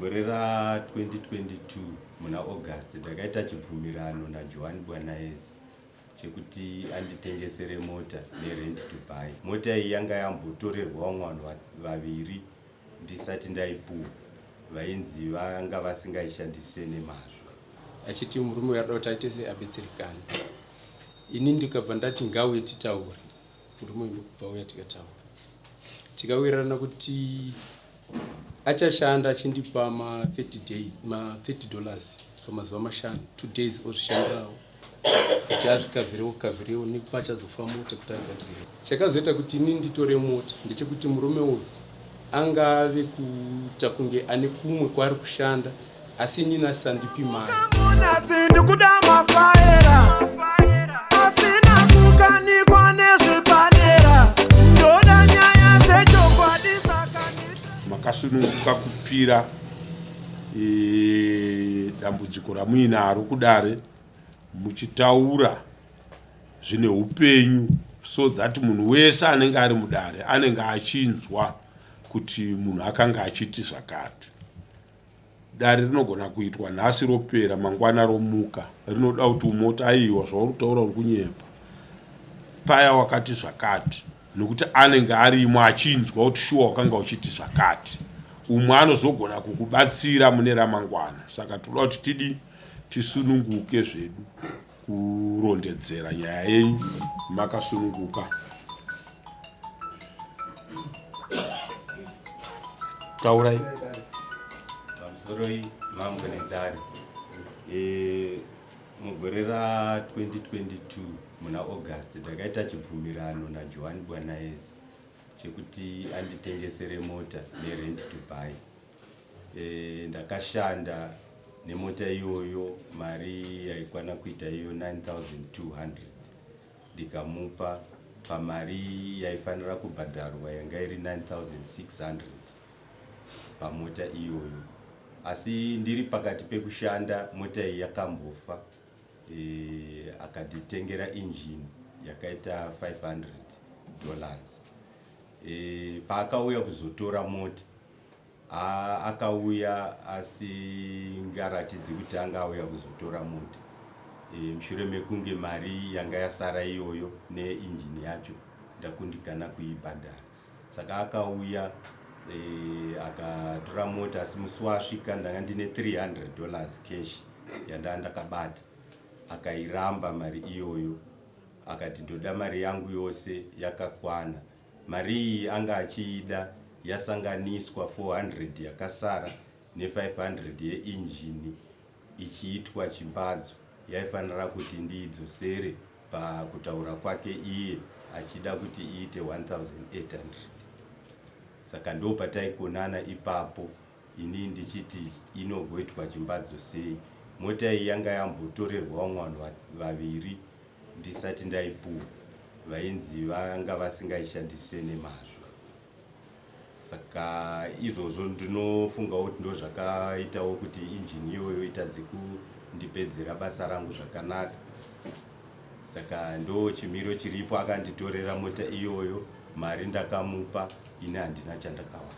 Mugore ra 2022 muna August ndakaita chibvumirano naJohani Bwanaezi chekuti anditengesere mota nerent to buy. Mota iyi yanga yambotorerwa vamwe vanhu vaviri ndisati ndaipuwa vainzi vanga vasingaishandise nemazvo. Achiti murume uyu arikuda kuti aite sei abetserekane. Ini ndikabva ndati ngauye titaure. Murume uyu ndokubva auya tikataura. Tikawirirana kuti achashanda achindipa ma 30 day ma 30 dollars pamazuva mashanu 2 days ozvishandirawo kuti azvikavhirewo kavhirewo nepachazofa mota kuti agadzire. Chakazoita kuti ini nditore mota ndechekuti murume uyu anga ave kuita kunge ane kumwe kwaari kushanda asi inini asisandipi mari. Ndikuda mafaera asina kukanikwa nezvipanera ndoda nyaya dzechokwadi saka makasununguka kupira dambudziko ramuinaro kudare muchitaura zvine upenyu so that munhu wese anenge ari mudare anenge achinzwa kuti munhu akanga achiti zvakati. Dare rinogona kuitwa nhasi ropera mangwana romuka rinoda kuti umwe oti aiwa zvauri kutaura uri kunyepa paya wakati zvakati nokuti anenge arimo achinzwa kuti shuwa wakanga uchiti zvakati umwe anozogona kukubatsira mune ramangwana saka tinoda kuti tidi tisununguke zvedu kurondedzera nyaya yenyu makasununguka. Taurai. Pamusoroi mambo nedare. E, mugore ra 2022 muna August ndakaita chibvumirano naJohani Bwanaezi chekuti anditengesere mota nerent to buy. E, ndakashanda nemota iyoyo mari yaikwana kuita iyo 9200 ndikamupa pamari yaifanira kubhadharwa yanga iri 9600 pamota iyoyo asi ndiri pakati pekushanda mota iyi yakambofa e, akanditengera injini yakaita 500 dollars e, paakauya kuzotora mota Akauya asingaratidzi kuti anga auya kuzotora mota e, mushure mekunge mari yanga yasara iyoyo neinjini yacho ndakundikana kuibhadhara. Saka akauya e, akatora mota asi musi waasvika ndanga ndine 300 dollars cash yandanga ndakabata akairamba mari iyoyo akati ndoda mari yangu yose yakakwana. Mari iyi anga achiida yasanganiswa 400 yakasara ne 500 yeinjini ichiitwa chimbadzo yaifanira kuti ndiidzosere pakutaura kwake iye achida kuti iite 1800. Saka ndopataikonana ipapo ini ndichiti inogoitwa chimbadzo sei. Mota iyi yanga yambotorerwa vamwe vanhu vaviri ndisati ndaipuwa vainzi vanga vasingaishandise nemazvo saka izvozvo ndinofungawo kuti ndozvakaitawo kuti injini iyoyo itadze kundipedzera basa rangu zvakanaka saka ndo chimiro chiripo akanditorera mota iyoyo mari ndakamupa ini handina chandakawana.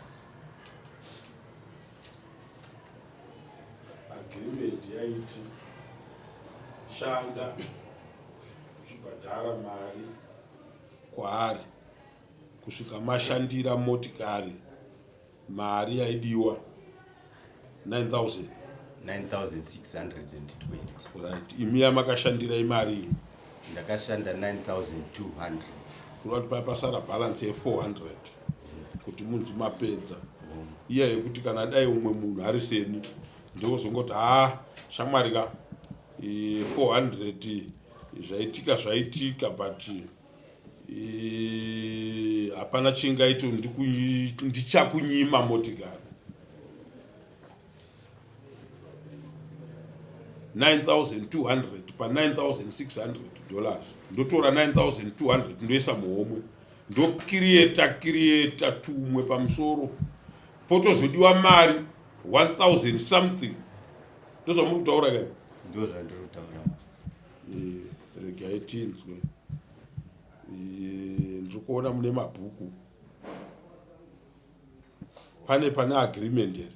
Agreement yaiti shanda uchibhadhara mari kwaari kusvika mashandira motikari mari yaidiwa 9000 9620. Right, imi yamakashandira imari? Ndakashanda 9200. Kureva kuti pasara balance ye 400 kuti munzi mapedza. Iya yekuti kana dai umwe munhu ari seni ndozongoti haa shamwari ka 400 zvaitika zvaitika but hapana chingaito ndichakunyima motikari 9200 pa 9600 dollars ndotora 9200 ndoisa muhomwe ndokiriyeta kiriyeta tumwe pamusoro potozodiwa mari 1000 something ndozvamuri kutaura kai ndozvandiri kutaura regai tinzwe ndiri kuona mune mabhuku pane pane agreement here?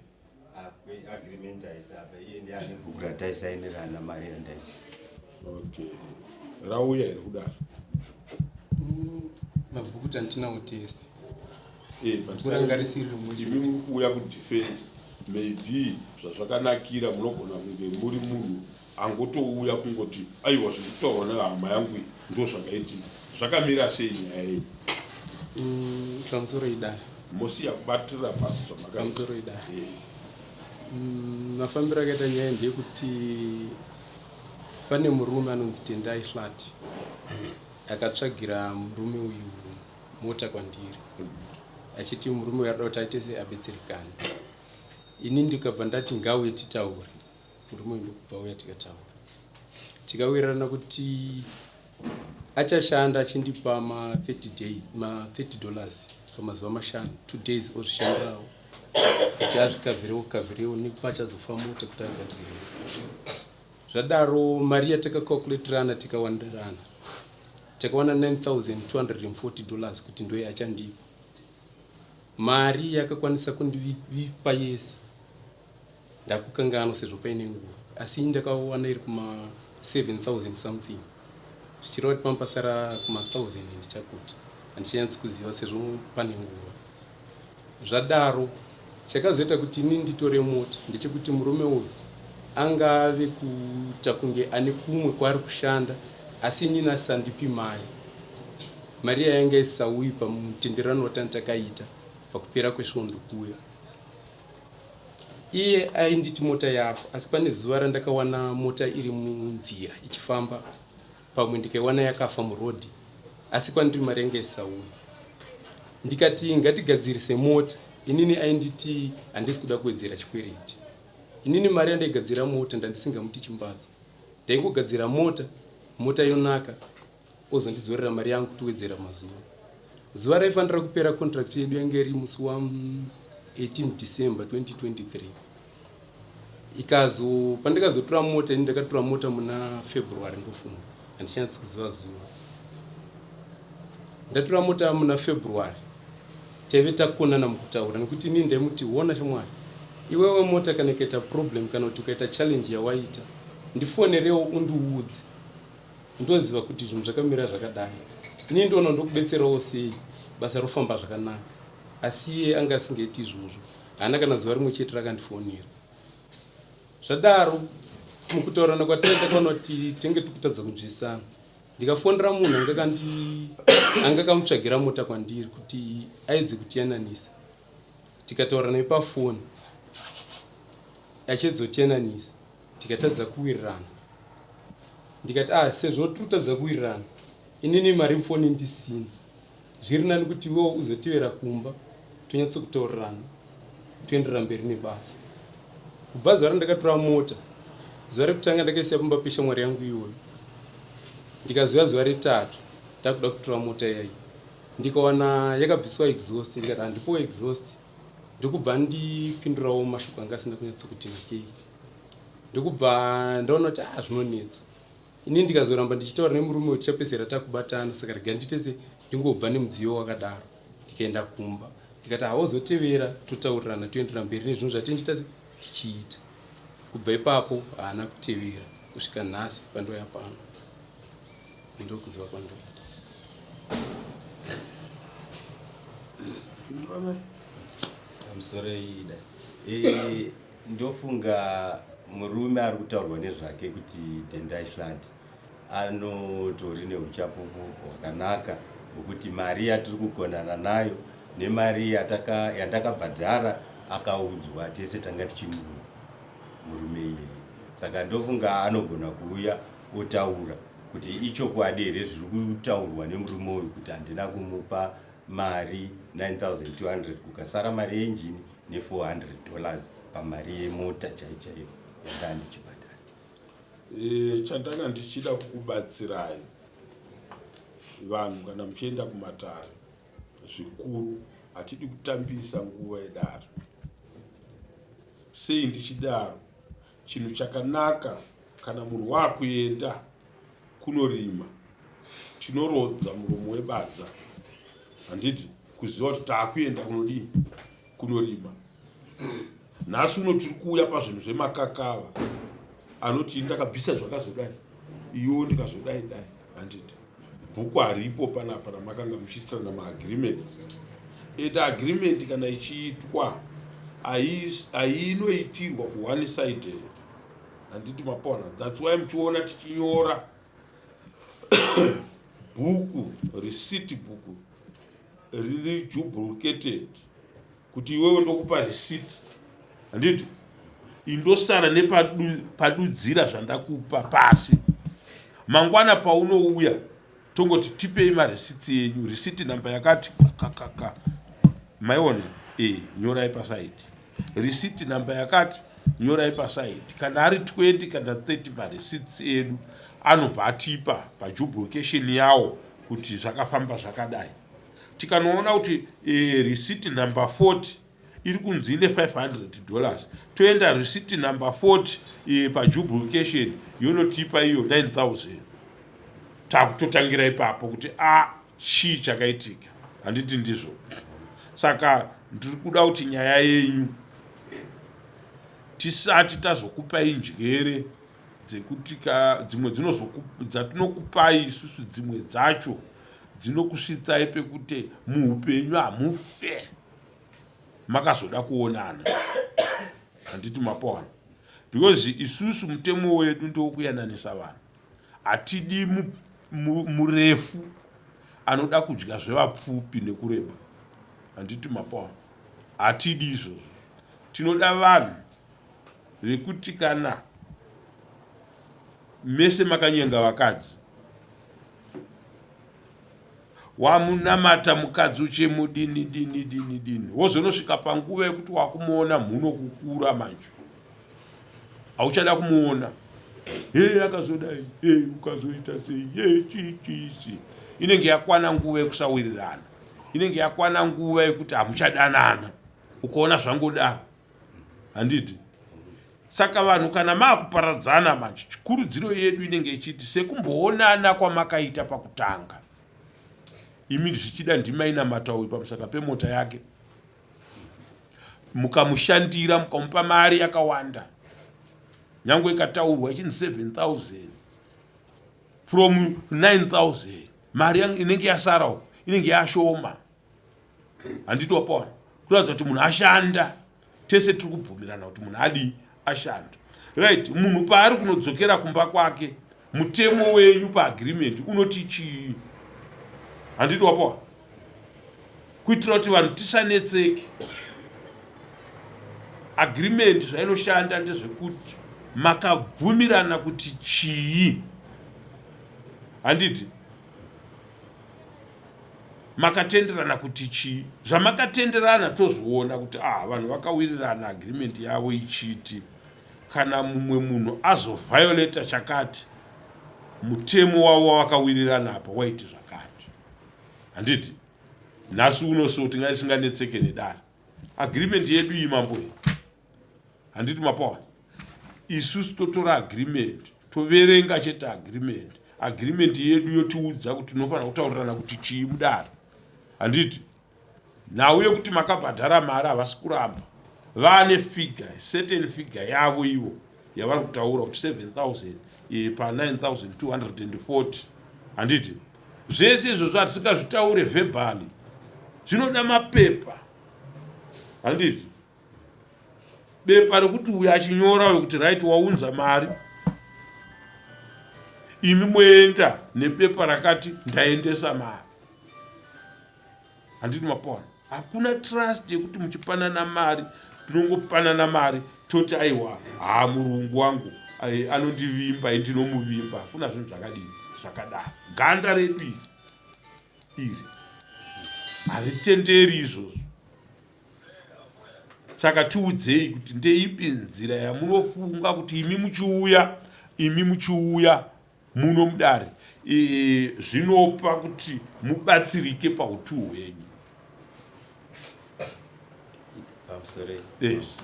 Apa iye ndiye ane bhuku rataisainirana mari yandai. Okay, rauya here kudaro? Mabhuku tandinawo tese. Eh, but Kuranga risiri rimwe chete. Imi muri kuuya kudefense, maybe zvazvakanakira munogona kunge muri munhu angotouya kungoti aiwa, zviri kutaurwa nehama yangu iyi ndo zvakaitika. Zvakamira sei nyaya iyi? Pamusoro idare. Mosiya kubatirira pasi zvamakaita. Pamusoro idare. Eh. Mafambiro akaita nyaya ndeyekuti pane murume anonzi Tendai Hlati akatsvagira murume uyu mota kwandiri, achiti murume uyu arikuda kuti aite sei, abetserikane. Ini ndikabva ndati ngauye titaure. Murume uyu ndokubva auya, tikataura, tikawirirana kuti achashanda achindipa ma30 day, ma$30 pamazuva mashanu, 2 days ozvishandirawo kuti azvikavhirewo kavhirewo nepachazofa mota kuti agadzirise. Zvadaro, mari yatakacalculatirana, tikawandirana, takawana $9240 kuti ndoye achandipa. Mari yakakwanisa kundipa yese ndakukanganwa sezvo paine nguva, asi ndakawana iri kuma 7000 something, zvichireva kuti pamupasara kuma 1000 ndichakuti handichanyatsi kuziva sezvo pane nguva. Zvadaro, chakazoita kuti ini nditore mota ndechekuti murume uyu angave kuita kunge ane kumwe kwaari kushanda, asi inini asisandipi mari. Mari yainge isisauyi pamutenderano watani takaita pakupera kwesvondo kuya. Iye ainditi mota yafa, asi pane zuva randakawana mota iri munzira ichifamba, pamwe ndikaiwana yakafa murodhi, asi kwandiri mari yanga isisauyi. Ndikati ngatigadzirise mota, inini ainditi handisi kuda kuwedzera chikwereti. Inini mari yandaigadzira mota ndandisingamuti chimbadzo, ndaingogadzira mota, mota yonaka, ozondidzorera mari yangu tiwedzera mazuva. Zuva raifanira kupera contract yedu yange iri musi wa18 December 2023. Ikazo pandikazotora mota, ini ndakatora mota muna February, ndofunga, handichanatsi kuziva zuva. Ndatora mota muna February, taive takonana mukutaura, nekuti inini ndaimuti, "Ona shamwari, iwewe mota kana ikaita problem kana kuti ukaita challenge yawaita, ndifonerewo undiudze, ndoziva kuti zvinhu zvakamira zvakadai, inini ndoona ndokubetserawo sei, basa rofamba zvakanaka." Asi iye anga asingaiti izvozvo, haana kana zuva rimwe chete rakandifonera. Zvadaro, mukutaurana kwataita takaona kuti tinge tikutadza kunzwisana. Ndikafonera munhu anga akamutsvagira mota kwandiri kuti aedze kutiyananisa. Tikataura naye pafoni achiedzotiyananisa, tikatadza kuwirirana. Ndikati, "Ah, sezvo tiri kutadza kuwirirana, inini mari mufoni ndisina, zviri nani kuti iwewo uzotivera kumba, tonyatsokutaurirana, toenderera mberi nebasa." Kubva zuva randakatora mota, zuva rekutanga ndakaisiya pamba peshamwari yangu iyoyo. Ndikazuya zuva retatu ndakuda kutora mota iyai, ndikawana yakabviswa exhaust. Ndikati handipowo exhaust, ndokubva ndipindurawo mashoko anga asina kunyatsokuti nakei. Ndokubva ndaona kuti, ah, zvinonetsa. Ini ndikazoramba ndichitaura nemurume uyu tichapedzisira takubatana, saka rega nditese ndingobva nemudziyo wakadaro. Ndikaenda kumba, ndikati hauzotevera, totaurirana, toenderera mberi nezvinhu zvatinchiita tichiita. Kubva ipapo haana kutevera kusvika nhasi pandoya pano. Ndokuziva kwandoita. Pinduranai. Pamusoro ida, ndofunga murume ari kutaurwa nezvake kuti Tendai Hlati anotori neuchapupu hwakanaka hwekuti mari yatiri kukonana nayo nemari yandakabhadhara akaudzwa, tese tanga tichimuudza murume iyeye. Saka ndofunga anogona kuuya otaura kuti ichokwadi here zviri kutaurwa nemurume uyu kuti handina kumupa mari 9200, kukasara mari yenjini ne$400 pamari yemota chai chaiyo yanga ndichibhadhara. Chandanga ndichida kukubatsirai vanhu, kana muchienda kumatare zvikuru, hatidi kutambisa nguva yedare. Sei ndichidaro? Chinhu chakanaka, kana munhu waakuenda kunorima, tinorodza muromo webadza, handiti? Kuziva kuti taakuenda kunodii, kunorima. Nhasi uno tiri kuuya pazvinhu zvemakakava anoti ndakabvisa zvakazodai iwo ndikazodai dai handiti bhuku haripo panapa ramakanga muchiitirana maagreements and agreement kana ichiitwa hainoitirwa kuone side handiti mapona thats why muchiona tichinyora bhuku receipt bhuku riri jubricated kuti iwewe ndokupa receipt handiti indosara nepadudzira zvandakupa pasi mangwana paunouya tongoti tipei mareceipt enyu receipt number yakati kakaka maiona e nyorai pasaidi receipt number yakati nyorai pasaidi kana ari 20 kana 30 mareceipts edu anobva atipa pajubrication yawo kuti zvakafamba zvakadai tikanoona kuti e, receipt number 40 iri kunzi ine 500 dollars toenda receipt number 40 e, pajubrication yonotipa iyo 9000 takutotangira ipapo kuti a chii chakaitika handiti ndizvo saka ndiri kuda kuti nyaya yenyu tisati tazokupai njere dzekuti ka dzimwe dzatinokupai isusu dzimwe dzacho dzinokusvitsai pekuti muupenyu hamufe makazoda kuonana handiti mapoana because isusu mutemo wedu ndokuyananisa vanhu hatidi murefu anoda kudya zvevapfupi nekureba handiti mapoana hatidi izvozvo tinoda vanhu vekuti kana mese makanyenga vakadzi wamunamata mukadzi uchemudini dini dini dini wozonosvika panguva yekuti wakumuona mhuno kukura manje hauchada kumuona he akazodai he ukazoita sei he chii chii chii inenge yakwana nguva yekusawirirana inenge yakwana nguva yekuti hamuchadanana ukaona zvangodaro handiti saka vanhu kana maakuparadzana manje kurudziro yedu inenge ichiti sekumboonana kwamakaita pakutanga imi zvichida ndimainamata uyu pamusaka pemota yake mukamushandira mukamupa mari yakawanda nyange ikataurwa ichinzi 7000 from 9000 mari inenge yasara uko inenge yashoma handiti wapaona kuratidza kuti munhu ashanda tese tiri kubvumirana kuti munhu adii ashanda right munhu paari kunodzokera kumba kwake mutemo wenyu paagreement unoti chii handiti wapaona kuitira kuti vanhu tisanetseke agreement zvainoshanda ndezvekuti makabvumirana kuti chii handiti makatenderana kuti chii zvamakatenderana tozviona kuti ah vanhu vakawirirana agreement yavo ichiti kana mumwe munhu azoviolata chakati mutemo wavo wavakawirirana apa waiti zvakati handiti nhasi uno so tinga tisinganetseke nedare agreement yedu iyi mambo iyi handiti mapawa isusu totora agreement toverenga chete agreement agreement yedu yotiudza kuti tinofanira kutaurirana kuti chii mudare handiti nhau yekuti makabhadhara mari havasi kuramba vane figure certain figure yavo ivo yavari kutaura kuti 7000 eh, pa 9240 handiti zvese izvozvo hatisingazvitaure verbally zvinoda mapepa handiti bepa rekuti uyo achinyora uyo kuti right waunza mari imi moenda nebepa rakati ndaendesa mari handiti mapona hakuna trust yekuti muchipanana mari tinongopanana mari toti aiwa haa murungu wangu anondivimba indinomuvimba hakuna zvinhu zvakadini zvakadaro ganda redu iri iri haritenderi izvozvo Saka tiudzei kuti ndeipi nzira yamunofunga kuti imi muchiuya imi muchiuya muno mudare e, zvinopa kuti mubatsirike pautu hwenyu. Pamusoro yes.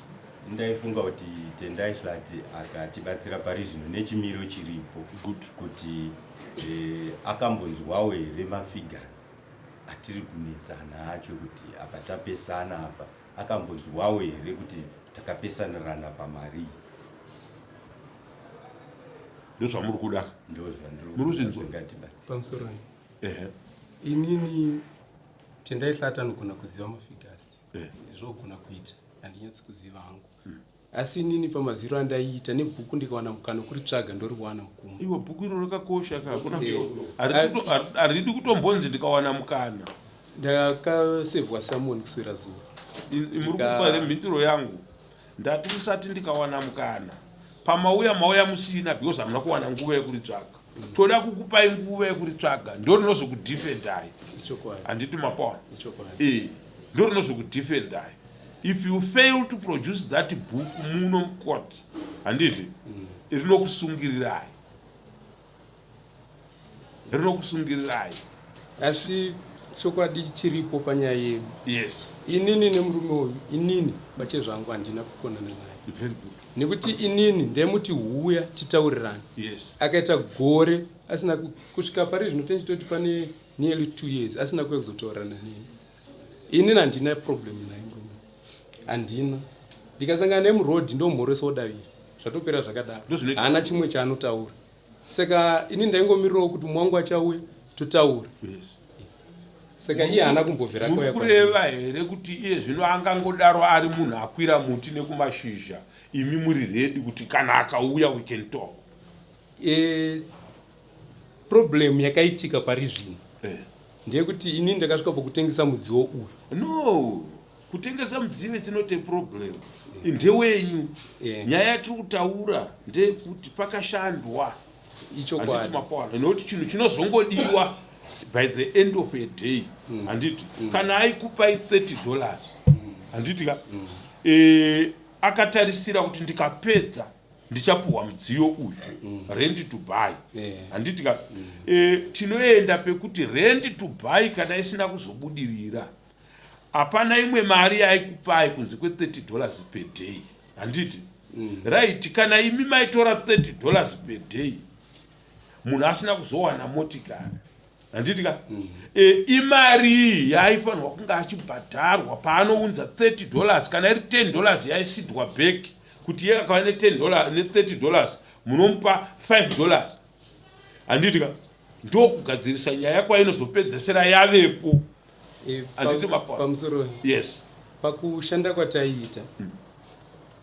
Ndaifunga kuti Tendai Hlati akatibatsira pari zvino nechimiro chiripo Good. kuti e, akambonzwawo here mafigures atiri kunetsana acho kuti apa tapesana apa akambonzwawo here kuti Takapesanirana pamari iyi. Ndozvamuri kuda. Ndozvandiri Muri kuzvinzwa? Zvingatibatsira. Pamusoro Ehe. Inini Tendai Hlata anogona kuziva mafigures. Eh. Zvogona kuita. Handinyatsi kuziva hangu. Asi inini pamaziro andaiita nebhuku ndikawana mukana wekuritsvaga ndoriwana mukoma. Iwe bhuku iro rakakosha ka hakuna Eh. haridi kutombonzi ndikawana mukana. Ndakasevhwa summon kuswera zuro. Muri kupa here mhinduro yangu? Ndati musati ndikawana mukana. Pamauya mauya musina because hamuna kuwana nguva yekuritsvaga. Toda kukupai nguva yekuritsvaga ndo rinozokudefendai. Ichokwadi. Handiti mapaona? Ichokwadi. Eh, ndo rinozokudefendai. If you fail to produce that book muno mucourt, handiti rinokusungirirai. Rinokusungirirai. Asi chokwadi chiripo panyaya yedu. Yes. Inini nemurume uyu, inini pachezvangu handina kukonana naye. Very good. Nekuti inini ndaimuti huya titaurirane. Yes. Akaita gore asina kusvika pari zvino tenchitoti pane nearly 2 years asina kuuya kuzotaurirana neni. Inini handina problem naye murume. Handina. Ndikasangana naye muroad ndomhoresa odavira. Zvatopera zvakadaro. Ndozvinoita. Haana chimwe chaanotaura. Saka ini ndaingomirirawo kuti mumwe wangu achauya totaura. Yes. Saka iye haana kumbobvira Muri akauya kwandiri. kureva here kuti iye zvino angangodaro ari munhu akwira muti nekumashizha, imi muri ready kuti kana akauya we can talk? Problem yakaitika pari zvino Eh. ndeyekuti ini ndakasvika pakutengesa mudziyo uyu. No, kutengesa mudziyo it's not a problem. Ndewenyu. Yeah. Nyaya yatiri kutaura ndeyekuti pakashandwa. Ichokwadi. Handiti mapawana nekuti chinhu chinozongodiwa by the end of a day. Handiti kana aikupai $30, handiti ka akatarisira kuti ndikapedza ndichapuhwa mudziyo uyu, rent to buy. Yeah. Handiti ka tinoenda pekuti rent to buy kana isina kuzobudirira, hapana imwe mari yaikupai kunze kwe$30 per day, handiti? Right, kana imi maitora $30 per day, munhu asina kuzowana motikari, handiti ka imari iyi yaaifanirwa kunge achibhadharwa paanounza $30, kana iri $10 yaisidwa back kuti iye akava ne$10 ne$30 munomupa $5, handiti ka? Ndokugadzirisa nyaya kwainozopedzesera yavepo. Handiti mapaona? Pamusoro. Yes. Pakushanda kwataiita,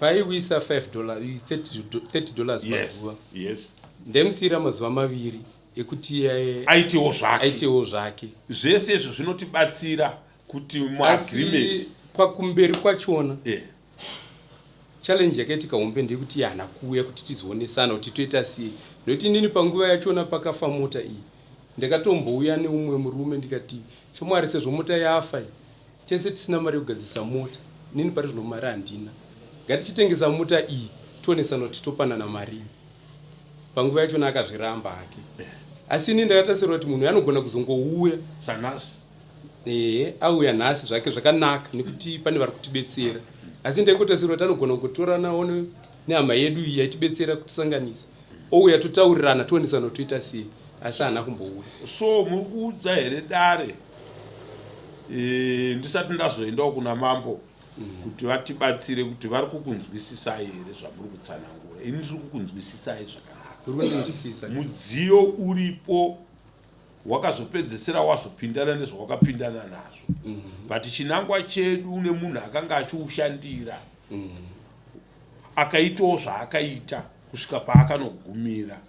paiwisa $5, $30 pazuva. Yes. Ndaimusiyira mazuva maviri ekuti aitewo zvake. Aitewo zvake. Zvese izvo zvinotibatsira kuti muagreement. Asi pakumberi kwachona, yeah, challenge yakaitika hombe ndeyekuti haana kuuya kuti tizoonesana kuti toita sei, nekuti inini panguva yachona pakafa mota iyi ndakatombouya neumwe murume ndikati, "Chomwari, sezvo mota yafa iyi, tese tisina mari yekugadzirisa mota, inini pari zvino mari handina, ngatichitengesa mota iyi tionesana kuti topanana mari iyi." Panguva yachona akazviramba hake, asi inini ndakatarisirwa kuti munhu anogona kuzongouya. Sanhasi. Ehe, auya nhasi zvake zvakanaka nekuti pane vari kutibetsera, asi ndaingotarisirwa kuti anogona kungotoranawo nehama yedu iyi yaitibetsera kutisanganisa, ouya totaurirana tionesana kuti toita sei, asi haana kumbouya. So muri kuudza here dare, ndisati ndazoendawo kuna mambo kuti vatibatsire, kuti vari kukunzwisisai here zvamuri kutsanangura? Ini ndiri kukunzwisisai zvakanaka. Uri kundinzwisisa. Mudziyo uripo wakazopedzesera wazopindana nezvawakapindana nazvo, but chinangwa chedu nemunhu akanga achiushandira akaitawo zvaakaita kusvika paakanogumira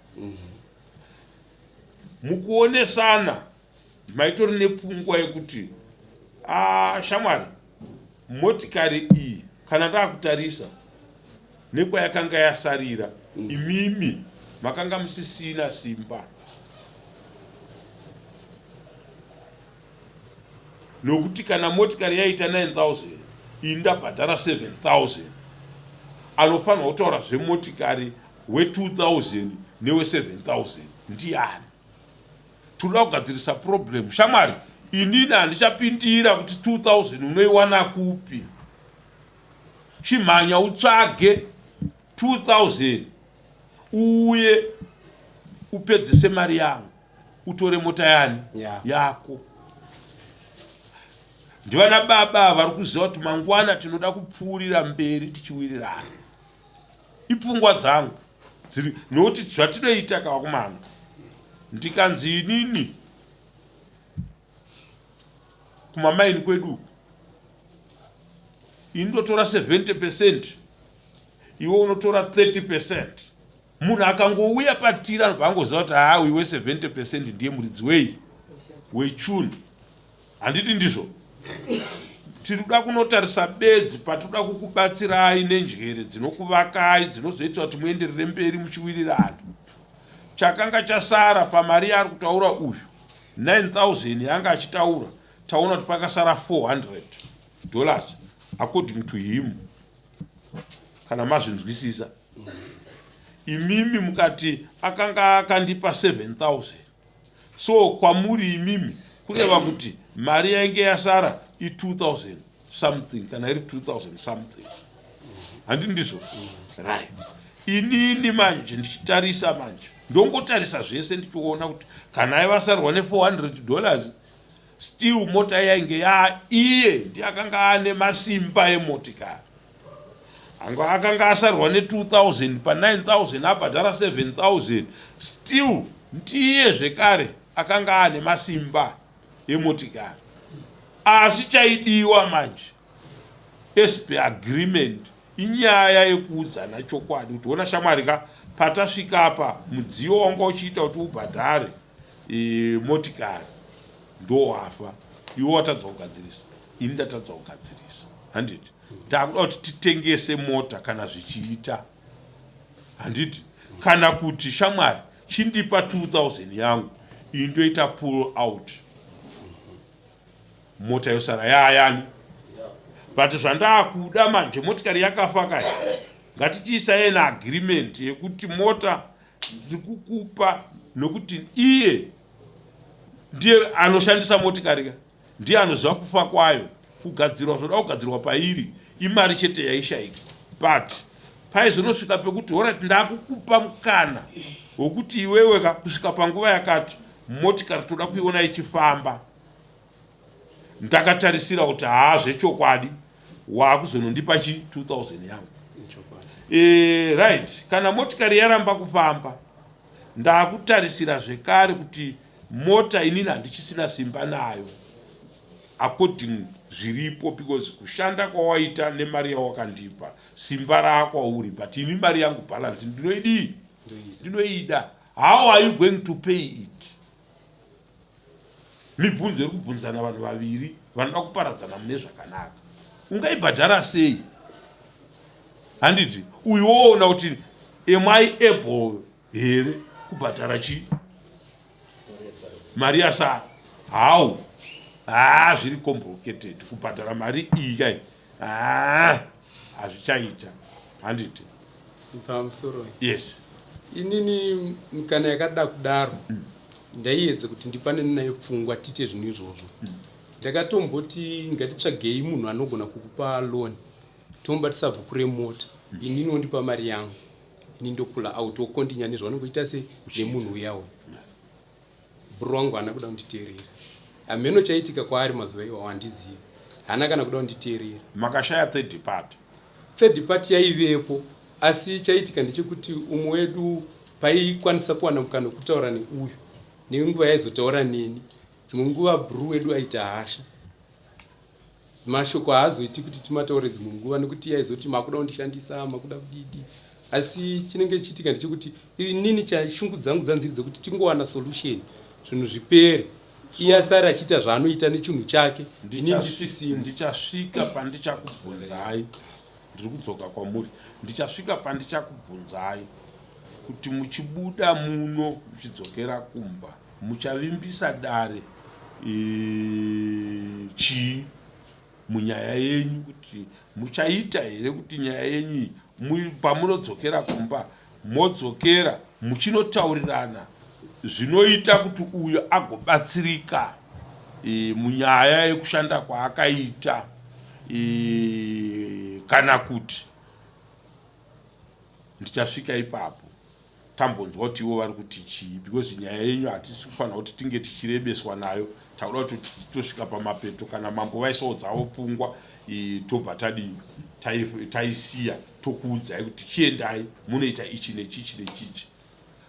mukuonesana, maitori nepfungwa yekuti, "A shamwari, motikari iyi kana ndaakutarisa nekwayakanga yasarira, imimi makanga musisina simba, nokuti kana motikari yaita 9000 ini ndabhadhara 7000, anofanirwa kutaura zvemotikari we2000 newe7000 ndiani? Tinoda kugadzirisa problem. Shamwari, inini handichapindira kuti 2000 unoiwana kupi. Chimhanya utsvage 2000 uuye upedzese mari yangu, utore mota yani Yeah. yako." Ndivana baba vari kuziva kuti mangwana tinoda kupfuurira mberi tichiwirirana. Ipfungwa dzangu dziri nokuti zvatinoita kavakomana, ndikanzi inini kumamaini kwedu ini ndotora 70 percent, iwe unotora 30 percent. Munhu akangouya patiri anobva angoziva kuti haa uyu we 70 percent ndiye muridzi wei wechunhu. Handiti ndizvo? Tiri kuda kunotarisa bedzi patinoda kukubatsirai nenjere dzinokuvakai dzinozoita kuti muenderere mberi muchiwirirana. Chakanga chasara pamari yaari kutaura uyu 9000 yaanga achitaura, taona kuti pakasara 400 dollars according to him, kana mazvinzwisisa. Imimi mukati akanga akandipa 7000 so kwamuri imimi kureva kuti mari yainge yasara i2000 something, kana iri 2000 something, handi ndizvo? Right. Inini manje ndichitarisa manje, ndongotarisa zvese ndichiona kuti kana aivasarwa ne400 dollars, still mota yainge ya iye ndiye akanga ane masimba emotikari. Anga akanga asarwa ne2000 pa9000, abhadhara 7000, still ndiye zvekare akanga ane masimba emotikari. Asi chaidiwa manje as per agreement inyaya yekuudzana chokwadi kuti ona shamwari ka, patasvika apa mudziyo wanga uchiita kuti ubhadhare motikari ndowafa, iwe watadza kugadzirisa, ini ndatadza kugadzirisa, handiti? Takuda kuti titengese mota kana zvichiita, handiti? Kana kuti shamwari chindipa 2000 yangu, ini ndoita pull out, mota yosara yaayani. But zvandaakuda manje, motikari yakafa kai, ngatichiisai na agreement yekuti mota ndiri kukupa nokuti iye ndiye anoshandisa motikari ka, ndiye anoziva kufa kwayo, kugadzirwa zvoda kugadzirwa pairi, imari chete yaishaika. But paizonosvika pekuti alright, ndakukupa mukana wekuti iwewe ka kusvika panguva yakati motikari toda kuiona ichifamba, ndakatarisira kuti haa zvechokwadi waakuzonondipa chi 2000 yangu. Right, kana motikari yaramba kufamba, ndakutarisira zvekare kuti mota inini handichisina simba nayo according zviripo, because kushanda kwawaita nemari yawakandipa simba raakwauri, but ini mari yangu balance ndinoidii? Ndinoida. How are you going to pay it? Mibvunzo iri kubvunzana vanhu vaviri vanoda kuparadzana mune zvakanaka. Ungaibhadhara sei? Handiti uyu woona kuti am I able here kubhadhara chi mari yasara? How? Haa, zviri complicated kubhadhara mari iyi kai, haa hazvichaita, handiti? Pamusoro. Yes. Inini kana yakada kudaro, ndaiedza kuti ndipanane nayo pfungwa, tiite zvinhu izvozvo. Ndakatomboti ngatitsvagei munhu anogona kukupa loan, tomubatisa bhuku remota, inini wondipa mari yangu, ini ndopula out, wokontinya nezvaunenge uchiita se nemunhu uya uyu. Bhuru wangu haana kuda kunditeerera. Hameno chaiitika kwaari mazuva iwawo, handizivi. Haana kana kuda kunditeerera. Makashaya third party? Third party yaivepo, asi chaiitika ndechekuti umwe wedu paikwanisa kuwana mukana wekutaura neuyu nenguva yaizotaura neni, dzimwe nguva bhuru wedu aita hasha, mashoko haazoiti kuti timataure dzimwe nguva, nekuti yaizoti makuda kundishandisa, makuda kudidi. Asi chinenge chichiitika ndechekuti inini chashungu dzangu dzanziri dzekuti tingowana solution, zvinhu zvipere, iye asari achiita zvaanoita nechinhu chake, ini ndisisimo. Ndichasvika pandichakubvunzai, ndiri kudzoka kwamuri, ndichasvika pandichakubvunzai kuti muchibuda muno muchidzokera kumba muchavimbisa dare chii munyaya yenyu, kuti muchaita here kuti nyaya yenyu iyi pamunodzokera kumba modzokera muchinotaurirana zvinoita kuti uyo agobatsirika munyaya yekushanda kwaakaita, kana kuti ndichasvika ipapo. Tambonzwa kuti ivo vari kuti chii because nyaya yenyu hatisi kufanira kuti tinge tichirebeswa nayo. Takuda kuti tosvika pamapeto kana mambo vaisawo dzavo pfungwa tobva tadii taisiya tokuudzai kuti chiendai munoita ichi nechichi nechichi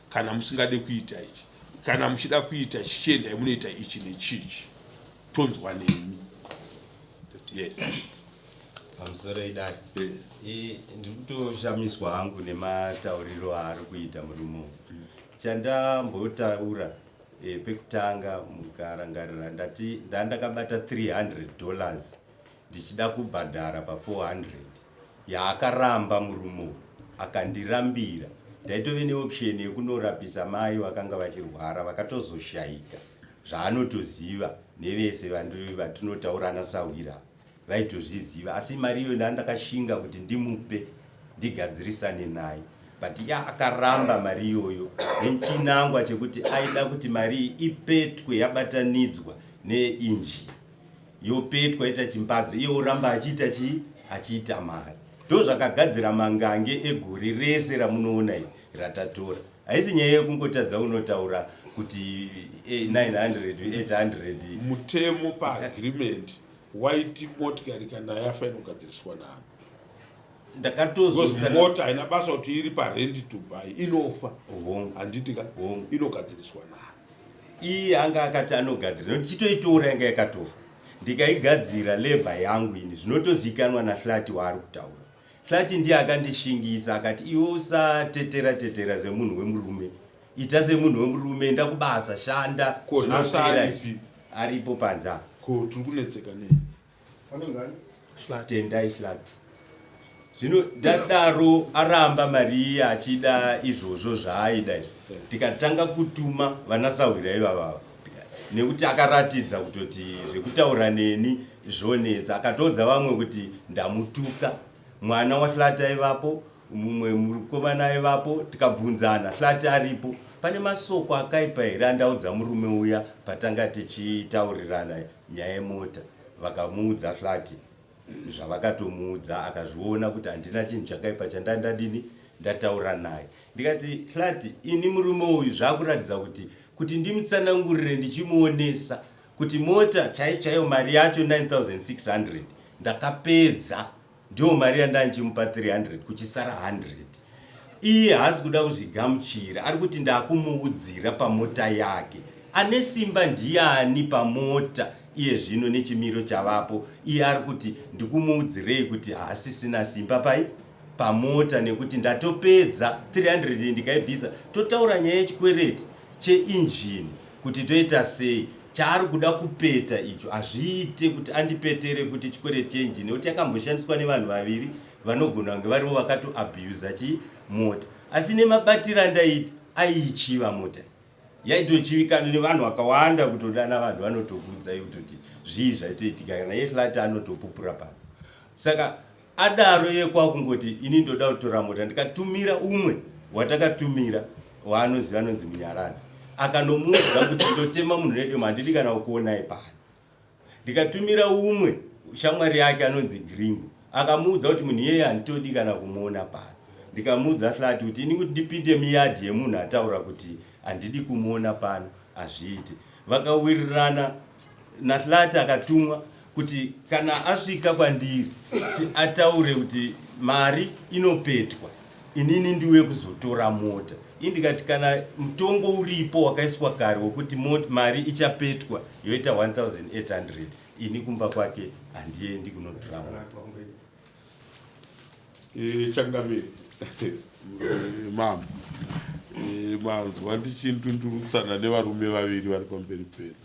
kana musingade kuita ichi kana muchida kuita chichiendai munoita ichi nechichi tonzwa nemi yes Pamusoro idai eh. Ndiri kutoshamiswa hangu nematauriro aari kuita murume uyu. Chandambotaura e, pekutanga mukarangarira ndati ndandakabata 300 dollars ndichida kubhadhara pa 400 yaakaramba murume uyu akandirambira. Ndaitove neoption yekunorapisa mai vakanga vachirwara vakatozoshaika zvaanotoziva nevese vatinotaura anasahwira vaitozviziva asi mari iyoyo ndandakashinga kuti ndimupe ndigadzirisane naye but ya akaramba mari iyoyo nechinangwa chekuti aida kuti mari iyi ipetwe yabatanidzwa neinjini yopetwa ita chimbadzo iye oramba achiita chii achiita mari ndozvakagadzira mangange egore rese ramunoona iri ratatora haisi nyaya yekungotadza unotaura kuti 900 800 mutemo paagreement waiti motikari kana yafa inogadziriswa nani ndakatozo mota haina basa kuti iri parent to buy inofa handiti ka inogadziriswa nani iye anga akati anogadzira nokuti chitoitora yanga yakatofa ndikaigadzira labor yangu ini zvinotozikanwa nahlati waari kutaura hlati ndiye akandishingisa akati iwe usatetera tetera semunhu wemurume ita semunhu wemurume enda kubasa shanda Ko nhasi aripi? Aripo panze apa. Ko tiri kunetseka nei? Tendai Hlati. Zvino ndadaro aramba mari iya achida izvozvo zvaaida izvo. Eh. Tikatanga kutuma vanasahwira ivavava nekuti akaratidza kutoti zvekutaura neni zvonetsa akatoudza vamwe kuti ndamutuka mwana waHlati aivapo Mumwe mukomana aivapo tikabvunzana Hlati aripo pane masoko akaipa here andaudza murume uya patanga tichitaurirana nyaya yemota vakamuudza Hlati zvavakatomuudza akazviona kuti handina chinhu chakaipa chandandadini ndataura naye ndikati Hlati ini murume uyu zvakuratidza kuti kuti ndimutsanangurire ndichimuonesa kuti mota chaiyo chaiyo mari yacho 9600 ndakapedza Ndiyo mari yandanchimupa 300 kuchisara 100. Iye haasi kuda kuzvigamuchira ari kuti ndakumuudzira pamota yake. Ane simba ndiyani pamota iye zvino nechimiro chavapo iye ari kuti ndikumuudzirei kuti haasisina simba pai pamota nekuti ndatopedza 300 ndikaibvisa totaura nyaya yechikwereti cheinjini kuti toita sei Chaari kuda kupeta icho hazviite kuti andipetere futi chikwereti cheenjini nekuti yakamboshandiswa nevanhu vaviri vanogona kunge varivo vakatoabuser chii mota asi nemabatiro andaiita aiichiva mota yaitochivikana nevanhu vakawanda kutodana vanhu vanotokuudzai kutoti zvii zvaitoitika kana yehlati anotopupura pano saka Adaro iye kwakungoti ini ndoda kutora mota ndikatumira umwe watakatumira waanoziva anonzi Munyaradzi akanomuudza kuti ndotema munhu nedemo handidi kana kukuonai pano. Ndikatumira umwe shamwari yake anonzi Gringo akamuudza kuti munhu iyeye handitodi kana kumuona pano. Ndikamuudza Hlati kuti ini kuti ndipinde muyadhi yemunhu ataura kuti handidi kumuona pano hazviite. Vakawirirana naHlati akatumwa kuti kana asvika kwandiri kuti ataure kuti mari inopetwa inini ndiuye kuzotora mota ini ndikati kana mutongo uripo wakaiswa kare wekuti mari ichapetwa yoita 1800 ini kumba kwake handiendi kunotora mota. Eh, changamire eh, mama eh, manzwa ndichindundurutsana nevarume vaviri vari pamberi pedu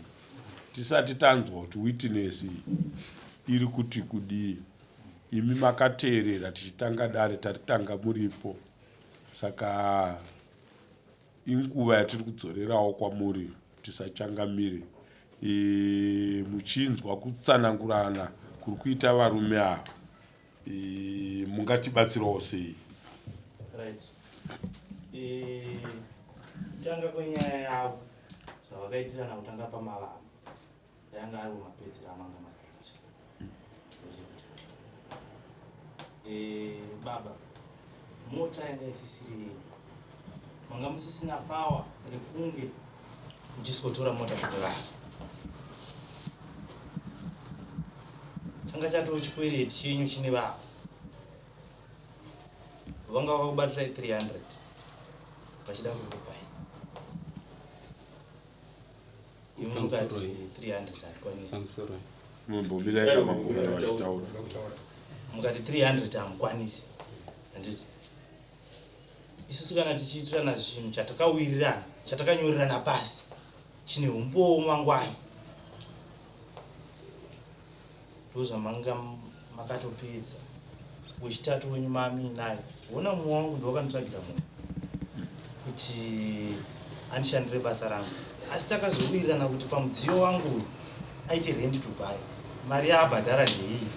tisati tanzwa kuti witness iri kuti kudii imi makateerera tichitanga dare taritanga muripo saka Inguva yatiri kudzorerawo kwamuri kuti sachangamire e, muchinzwa kutsanangurana kuri kuita varume ava e, mungatibatsirawo sei? Right. E, kutanga kwenyaya yavo zvavakaitirana kutanga pamavambo yanga ari mapedzero amanga makaita eh, baba mota yanga isisiri yenyu Manga musisina power rekunge muchisikotora mota kune vanhu. Changa chatoo chikwereti chenyu chine vanhu. Vanga vakakubatirai 300 vachida kukupai. Imi mukati 300 hatikwanisi. Pamusoro. Mumbomirai kamambo kana vachitaura. Mukati 300 hamukwanisi. Handiti? Isusu kana tichiitirana zvinhu chatakawirirana, chatakanyorerana pasi, chine umbowo mangwana. Ndozvamanga makatopedza. Wechitatu wenyu mamuinaye. Hona mumwe wangu ndiwakanditsvagira munhu kuti andishandire basa rangu. Asi takazowirirana kuti pamudziyo wangu uyu aite rent to buy. Mari yaabhadhara ndeiyi.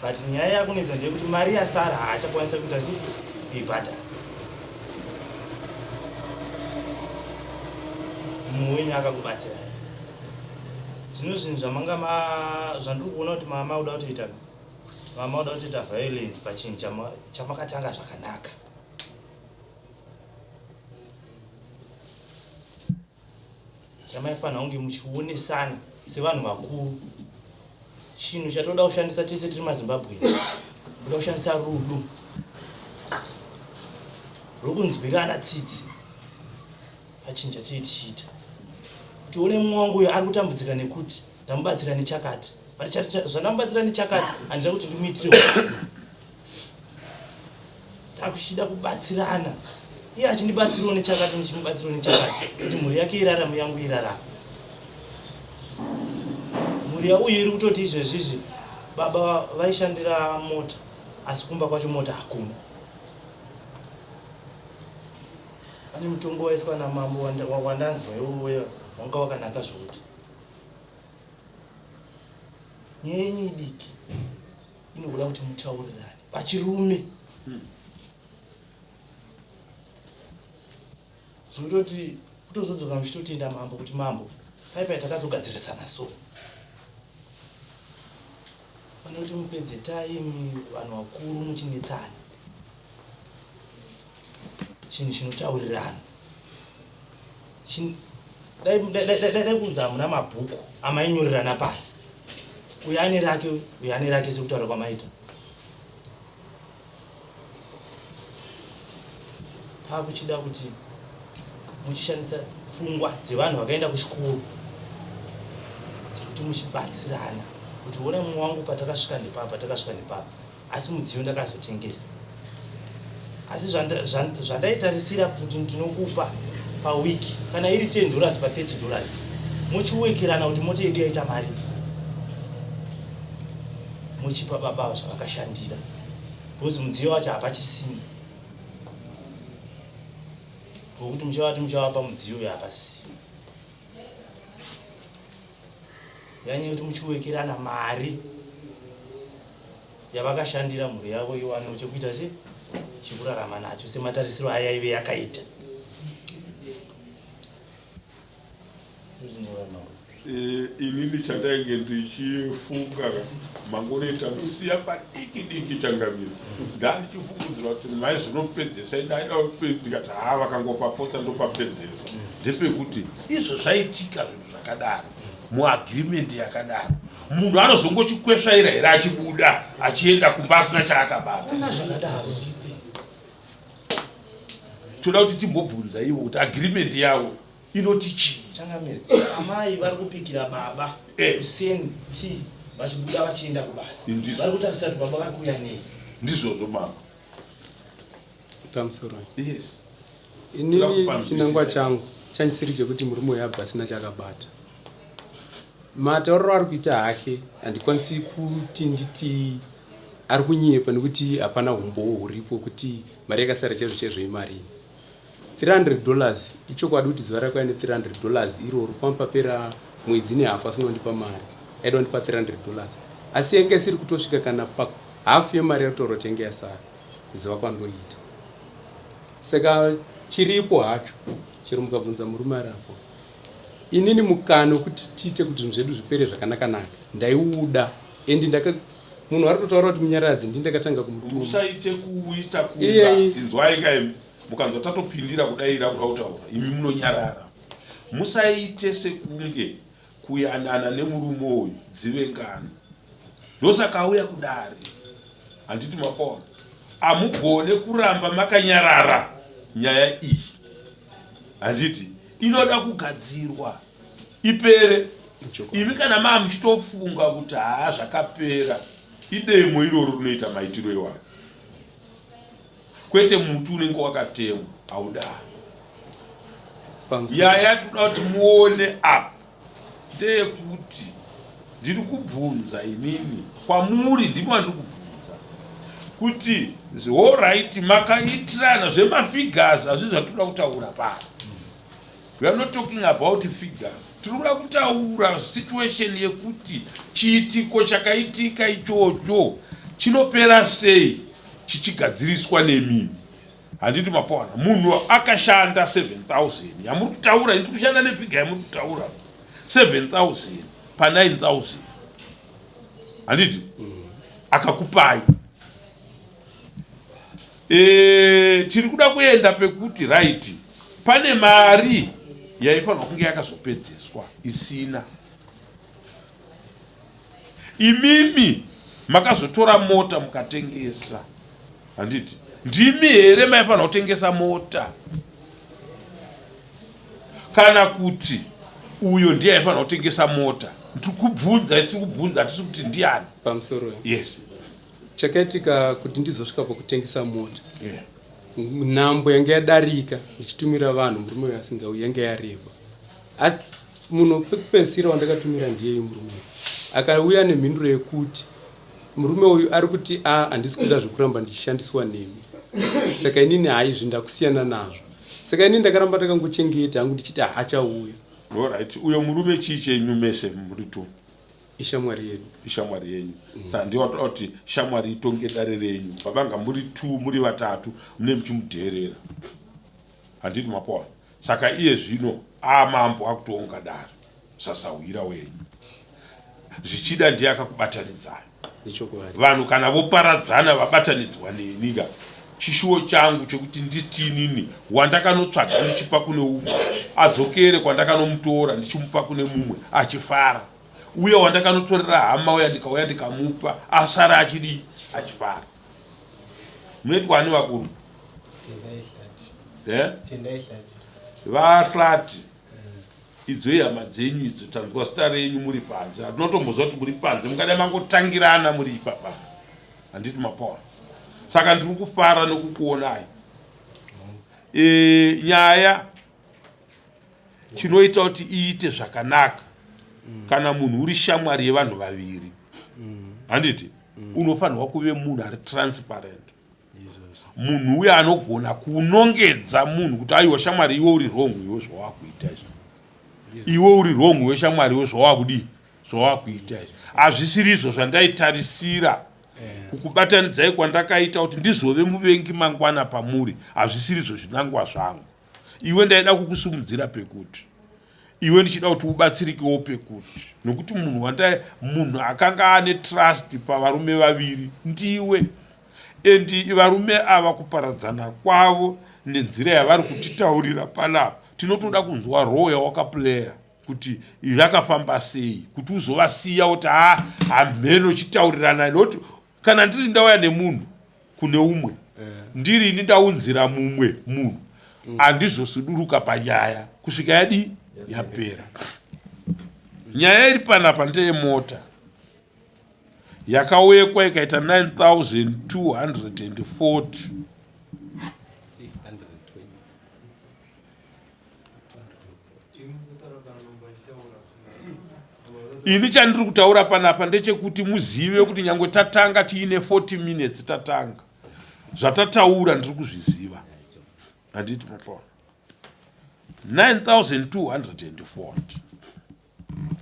But nyaya yakunetsa ndeyekuti mari yasara haachakwanisa kuita sei kuibhadhara. Mumwe wenyu akakubatsirai. Zvino zvinhu zvamanga ma zvandiri kuona kuti mama uda kutoita mama uda kutoita violence pachinhu chamakatanga zvakanaka. Chamaifanira kunge muchionesana sevanhu vakuru. Chinhu chatoda kushandisa tese tiri maZimbabweans. Kuda kushandisa rudo rwokunzwirana tsitsi pachinhu chatinenge tichiita. Kuti one mumwe wangu uyo ari kutambudzika nekuti ndamubatsira nechakati. But zvandamubatsira nechakati handina kuti ndimuitire takuchida kubatsirana iye achindibatsirawo nechakati ndichimubatsirawo nechakati kuti mhuri yake irarame yangu irarame mhuri yauyu iri kutoti izvezvizvi baba vaishandira mota asi kumba kwacho mota hakuna pane mutongo waiswa namambo wandanzwa iwowo wanga wakanaka zvokuti nyaya yenyu idiki inokuda kuti mutaurirane pachirume zvekutoti kutozodzoka muchitotenda mambo kuti mambo pai pai takazogadzirisana so pane kuti mupedze taimi vanhu vakuru muchinetsana chinhu chinotaurirana dai kunzi hamuna mabhuku amainyorerana pasi uyo ane rake uyo ane rake sekutaura kwamaita pakuchida kuti muchishandisa pfungwa dzevanhu vakaenda kuchikoro dzekuti muchibatsirana kuti ona mumwe wangu patakasvika nepapa takasvika nepapa Asi mudziyo ndakazotengesa. Asi zvandaitarisira kuti ndinokupa paweek kana iri 10 dollars pa 30 dollars mochiwekerana kuti mota yedu yaita mari mochipa baba zvavakashandira because mudziyo wacho hapachisina ngokuti muchavati muchavapa mudziyo uyo hapasisina yanyaya yekuti muchiwekerana mari yavakashandira mhuri yavo iwanewo chekuita se chekurarama nacho sematarisiro ayaive yakaita. Eh, inini chandainge ndichifunga mangonoita musiya padiki diki changamire ndandichifungudzira kuti maizonopedzesa ndaida ndikati haa vakangopapotsa ndopapedzesa ndepekuti izvo zvaitika zvinhu zvakadaro muagreement yakadaro munhu anozongochikwesvaira here achibuda achienda kumba asina chaakabata Hakuna zvakadaro. toda kuti timbobvunza ivo kuti agreement yavo inoti chii Changamire, amai vari kubikira baba Eh. kuseni tea vachibuda vachienda kubasa. Ndizvo. Vari kutarisa kuti baba vari kuuya nei. ndizvozvo mama Pamusoro. Yes. Inini chinangwa changu chanisiri chekuti murume uyu abva asina chakabata. Matauriro ari kuita hake handikwanisi kuti nditi ari kunyepa nekuti hapana humbowo huripo kuti mari yakasara chaizvo chaizvo imarii. 300 dollars ichokwadi kuti zuva rakauya ne 300 dollars iroro pamba papera mwedzi nehafu asina kundipa mari aida kundipa 300 dollars asi yanga isiri kutosvika kana pahafu yemari yaritaurwa kuti yange yasara. Kuziva kwandoita. Saka chiripo hacho chero mukabvunza murume ari apo. Inini mukana wekuti tiite kuti zvinhu zvedu zvipere zvakanaka naka ndaiuda and ndaka munhu ari kutotaura kuti munyaradzi ndini ndakatanga kumutuma. Musaite kuita kunga Iyei. inzwai ka imi. Mukanzwa tatopindira kudaira kuda kutaura, imi munonyarara. Musaite sekunge kuyanana nemurume uyu dzive ngano. Ndosaka auya kudare. Handiti makaona? Amugone kuramba makanyarara nyaya iyi. Handiti inoda kugadzirwa ipere. Imi kana maa muchitofunga kuti haa zvakapera, idemo iroro rinoita maitiro iwayo. Kwete muti unenge wakatemwa haudaro. Nyaya yatinoda kuti muone apa ndeyekuti ndiri kubvunza inini kwamuri, ndimi wandiri kubvunza kuti horaiti makaitirana zvemafigures hazvi zvatinoda kutaura pano. We are not talking about figures. Tiri kuda kutaura situation yekuti chiitiko chakaitika ichocho chinopera sei chichigadziriswa nemimi. Handiti mapaona munhu akashanda 7000 yamuri kutaura, ini tikushanda nefiga yamuri kutaura 7000 pa 9000 handiti akakupai e, tiri kuda kuenda pekuti right pane mari yaifanirwa kunge yakazopedzeswa isina imimi makazotora mota mukatengesa handiti ndimi here maifanira kutengesa mota kana kuti uyo ndiye aifanira kutengesa mota ndiri kubvunza isi kubvunza hatisi kuti ndiani pamusoro yes Chakaitika kuti ndizosvika pakutengesa mota yeah. Nhambo yanga yadarika ndichitumira vanhu murume uyo asingauyi yanga yareba asi munhu pekupedzisira wandakatumira ndiyeyu murume uyu akauya nemhinduro yekuti murume uyu ari kuti a handisi kuda zvekuramba ndichishandiswa nemi saka inini haizvi ndakusiyana nazvo saka inini ndakaramba ndakangochengeta hangu ndichiti haachauya. Alright, uyo murume chii chenyu mese muri two? Ishamwari yedu. Ishamwari yenyu. Saka ndiye watoda kuti shamwari itonge dare renyu. Baba nga muri two muri vatatu mune muchimudheerera. Handiti mapoa. Saka iye zvino amambo akutonga dare sasahwira wenyu. Zvichida ndiye akakubatanidzai. Ichokwadi. Vanhu kana voparadzana vabatanidzwa neni ka. Chishuwo changu chekuti nditi inini wandakanotsvaga ndichipa kune umwe adzokere kwandakanomutora ndichimupa kune mumwe achifara. Uye wandakanotorera hama uya ndikauya ndikamupa asara achidii achifara. Munoitwa ani vakuru? Eh? Vahlati. Idzo ihama dzenyu idzo tanzwa zita renyu muri panze. Hatinotomboziva kuti muri panze mungadai mangotangirana muri ipapa. Handiti mapawa. Saka ndiri kufara nekukuonai. E, nyaya chinoita kuti iite zvakanaka kana munhu uri shamwari yevanhu vaviri handiti unofanirwa kuve munhu ari transparent munhu uye anogona kunongedza munhu kuti aiwa shamwari iwe uri wrong iwe zvawakuita izvi iwe uri wrong iwe shamwari iwe zvawakudii zvawakuita izvi hazvisiri izvo zvandaitarisira kukubatanidzai kwandakaita kuti ndizove muvengi mangwana pamuri hazvisiri izvo zvinangwa zvangu Iwe ndaida kukusimudzira pekuti iwe ndichida kuti ubatsirikewo pekuti nokuti munhu wandai munhu akanga ane trust pavarume vaviri ndiwe and varume ava kuparadzana kwavo nenzira yavari kutitaurira panapa tinotoda kunzwa role yawakaplayer kuti yakafamba sei kuti uzovasiya kuti ha hamheno chitaurirana nokuti kana ndiri ndauya nemunhu kune umwe ndiri ini ndaunzira mumwe munhu andizosuduruka panyaya kusvika yadii yapera nyaya iri panapa ndeyemota yakawekwa ikaita 9240 Ini chandiri kutaura panapa ndechekuti muzive kuti nyangwe tatanga tiine 40 minutes tatanga zvatataura ndiri kuzviziva handiti mapaona 9240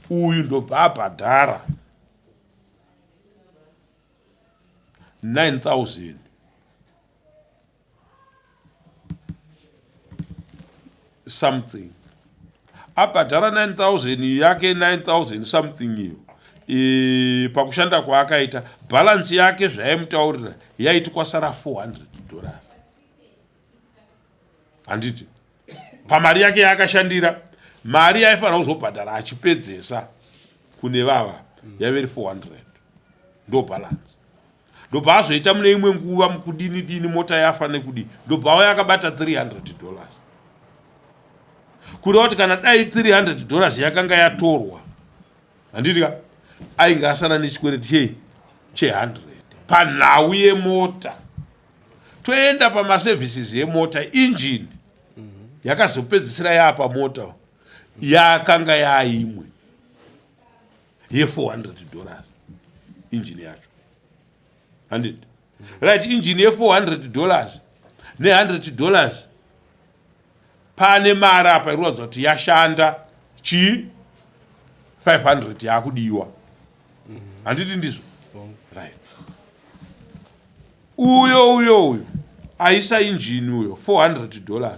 uyu ndobva abhadhara 9000 something abhadhara 9000 yake 9000 something iyo e, pakushanda kwaakaita balance yake zvayaimutaurira yaiti kwasara 400 dollars. Handiti pamari yake yaakashandira, mari yaifanira kuzobhadhara achipedzesa kune vava yaive iri 400, ndo balance. Ndobva azoita mune imwe nguva mukudini dini, mota yafa nekudii, ndobva auya akabata $300. Kureva kuti kana dai $300 yakanga yatorwa, handiti ka, ainge asara nechikwereti chei? Che100 panhau yemota. Toenda pamaservices emota. Injini yakazopedzisira yaapa mota yakanga yaimwe ye$400, injini yacho, handiti? Right, injini ye$400 ne$100, pane mari apa iri kuti yashanda chii? 500 yaakudiwa, handiti ndizvo? Right, uyo uyo uyo aisa injini uyo $400,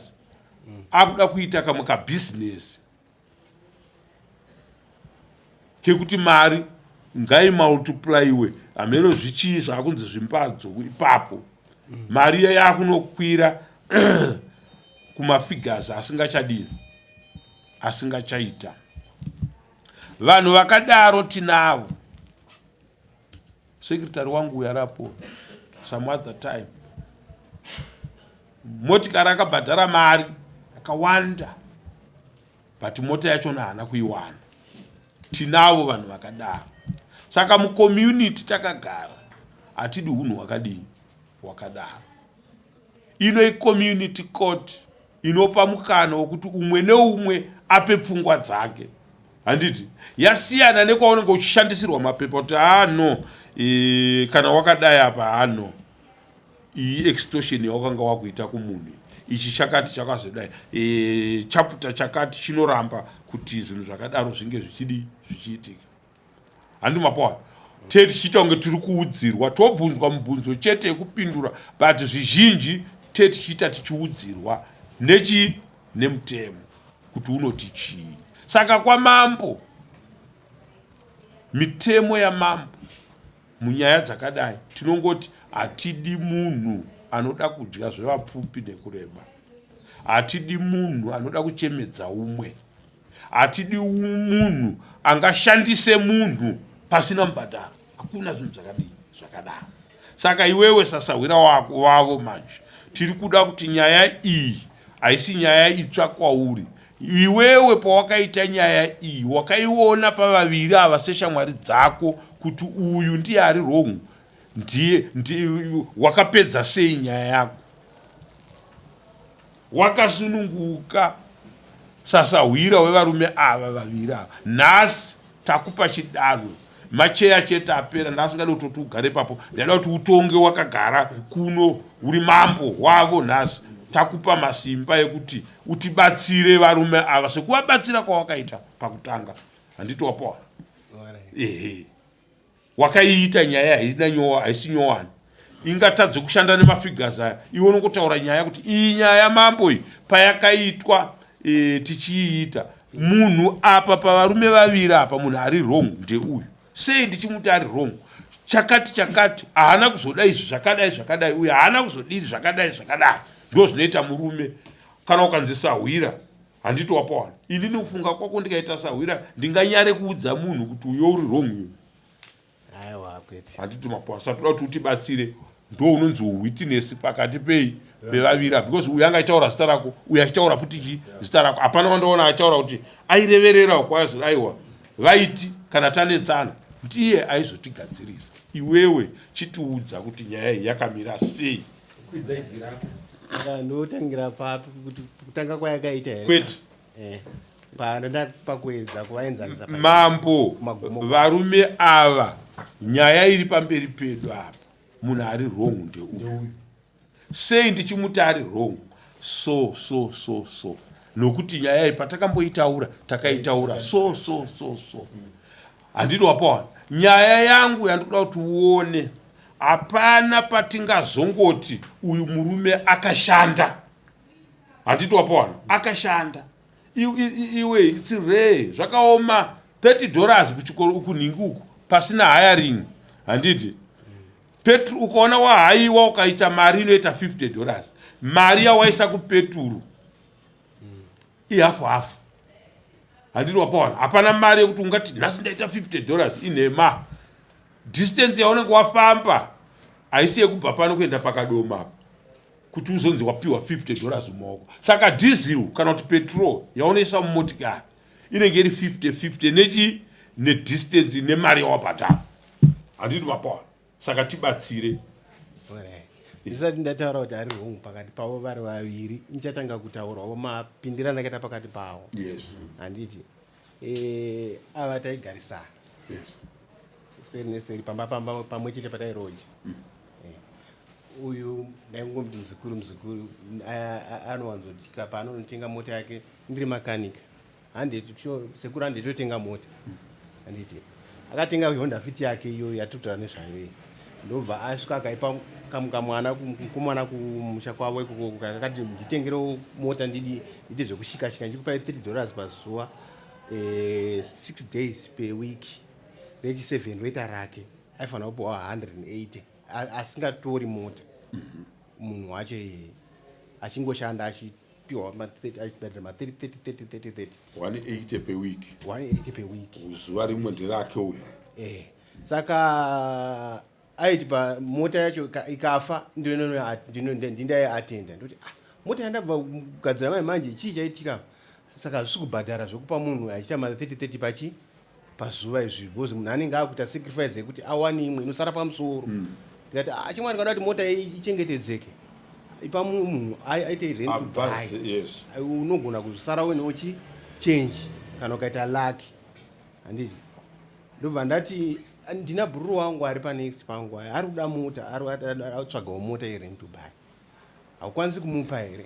akuda kuita kamwe kabhizinesi kekuti mari ngaimultiplyiwe, hameno zvichii zvaakunzi zvimbadzo ipapo. Mari iya yakunokwira kumafigures asingachadini, asingachaita. Vanhu vakadaro tinavo. Secretary wangu uyo arapo, some other time motikari akabhadhara mari akawanda, but mota yachona haana kuiwana. Tinavo vanhu vakadaro. Saka mucommunity takagara hatidi unhu hwakadini? Hwakadaro. Ino icommunity court inopa mukana wekuti umwe neumwe ape pfungwa dzake, handiti? Yasiyana nekwaunenge uchishandisirwa mapepa kuti ha, no, kana wakadai apa, ha, no, iyi extortion yawakanga wakuita kumunhu, ichi chakati chakazodai, chapter chakati chinoramba kuti zvinhu zvakadaro zvinge zvichidi zvichiitika, handi mapoa? Te tichiita kunge tiri kuudzirwa, tobvunzwa mubvunzo chete yekupindura, but zvizhinji te tichiita tichiudzirwa nechi nemutemo kuti unoti chii. Saka kwamambo, mitemo yamambo munyaya dzakadai tinongoti hatidi munhu anoda kudya zvevapfupi nekureba, hatidi munhu anoda kuchemedza umwe, hatidi munhu angashandise munhu pasina mubhadharo. Hakuna zvinhu zvakadii zvakadaro. Saka iwewe sasahwira wako wavo manje, tiri kuda kuti nyaya iyi haisi nyaya itsva kwauri. Iwewe pawakaita nyaya iyi wakaiona pavaviri ava seshamwari dzako kuti uyu ndiye ari wrong, ndiye wakapedza sei nyaya yako wakasununguka sasahwira wevarume ava vaviri ava? Nhasi takupa chidanho, macheya chete apera. Ndasingadi kutoti ugare ipapo, ndaida kuti utonge wakagara kuno uri mambo wavo. Nhasi takupa masimba ekuti utibatsire varume ava sekuvabatsira kwawakaita pakutanga, handiti wapoa? Ehe, wakaiita nyaya haina nyowa, haisi nyowani, ingatadze kushanda nemafigures aya. Iwe unongotaura nyaya kuti iyi nyaya mambo iyi payakaitwa, tichiiita munhu apa pavarume vaviri apa, munhu ari wrong ndeuyu. Sei ndichimuti ari wrong? Chakati chakati, haana kuzoda izvi zvakadai zvakadai, uye haana kuzodiri zvakadai zvakadai. Ndo zvinoita murume kana ukanzi sahwira, handiti wapawana? Inini kufunga kwako, ndikaita sahwira ndinganyare kuudza munhu kuti uyo uri wrong uyu? Aiwa, kwete. Handiti mapoa? Satoda kuti utibatsire. Ndo unonzi witness pakati pei pevaviri, because uyu anga achitaura zita rako, uyu achitaura futi chi zita rako. Hapana wandaona achitaura kuti aireverera kwazo. Aiwa, vaiti kana tanetsana ndiye aizotigadzirisa. Iwewe chitiudza kuti nyaya iyi yakamira sei. Kwidza izwi rako. Saka ndotangira papi? Kuti kutanga kwayakaita here? Kwete. Panoda pakuedza kuvaenzanisa. Mambo, Magumo. varume ava, nyaya iri pamberi pedu apa, munhu ari wrong ndeuyu. Sei ndichimuti ari wrong? So so so so, nokuti nyaya iyi patakamboitaura takaitaura so so so so, handiti wapawana? Nyaya yangu yandikuda kuti uone, hapana patingazongoti uyu murume akashanda, handiti wapawana? Akashanda. Iwe, it's rare, zvakaoma. $30 kuchikoro uku, nhingi uku pasina hiring, handiti? Petro ukaona wahaiwa ukaita mari inoita $50, mari yawaisa kupeturu. Ihafu hafu, handini wapawana. Hapana mari yekuti ungati nhasi ndaita 50 dollars, inhema. Distance yaunenge wafamba haisi yekubva pano kuenda pakadoma apa kuti uzonzi wapiwa 50 dollars mumaoko. Saka diesel kana kuti petrol yaunoisa mumotikari inenge iri 50 50 nechi nedistance nemari yawabhadhara, handini wapawana. Saka tibatsire. Ndisati ndataura kuti ari wrong pakati pavo vari vaviri, ndichatanga kutaurawo mapindirano akaita pakati pavo. Handiti ava taigarisana seri neseri pamba pamba pamwe chete patairoja. Uyu ndaingomuti muzukuru, muzukuru anowanzotika paanonotenga mota yake, ndiri makanika, handiti sekuru, handitotenga mota, handiti akatenga Honda Fit yake iyoyo yatiri kutaura nezvayo iyi. Ndobva asvika akaipa kamwana mukomana kumusha kwavo ikoko, kakati nditengerewo mota, ndidi ndite zvekushikashika, ndichikupai $3 pazuva, 6 days per week, rechi 7 roita rake. Aifanira kupiwa 180 asingatori mota. Munhu wacho iyeye achingoshanda achipiwa achibhadhara ma 30 30 30 30 30. 180 per week. 180 per week. Zuva rimwe nderake uyu. Saka aiti pamota yacho ikafa ndindaiatenda, ndoti ah, mota yandabva kugadzira mai manje, chii chaitika? Saka hazvisi kubhadhara zvekupa munhu achiita ma 30 30 pachi pazuva izvi, because munhu anenge akuita sacrifice yekuti awane imwe inosara pamusoro. Ndikati ah, chimwari kada kuti mota iyi ichengetedzeke, ipa munhu aite rent to buy. Unogona kuzosara uinewo chi change kana ukaita lucky, handiti? Ndobva ndati ndina bhururu wangu ari panext pangu aya, ari kuda mota, ari kutsvagawo mota yerent to buy, haukwanisi kumupa here?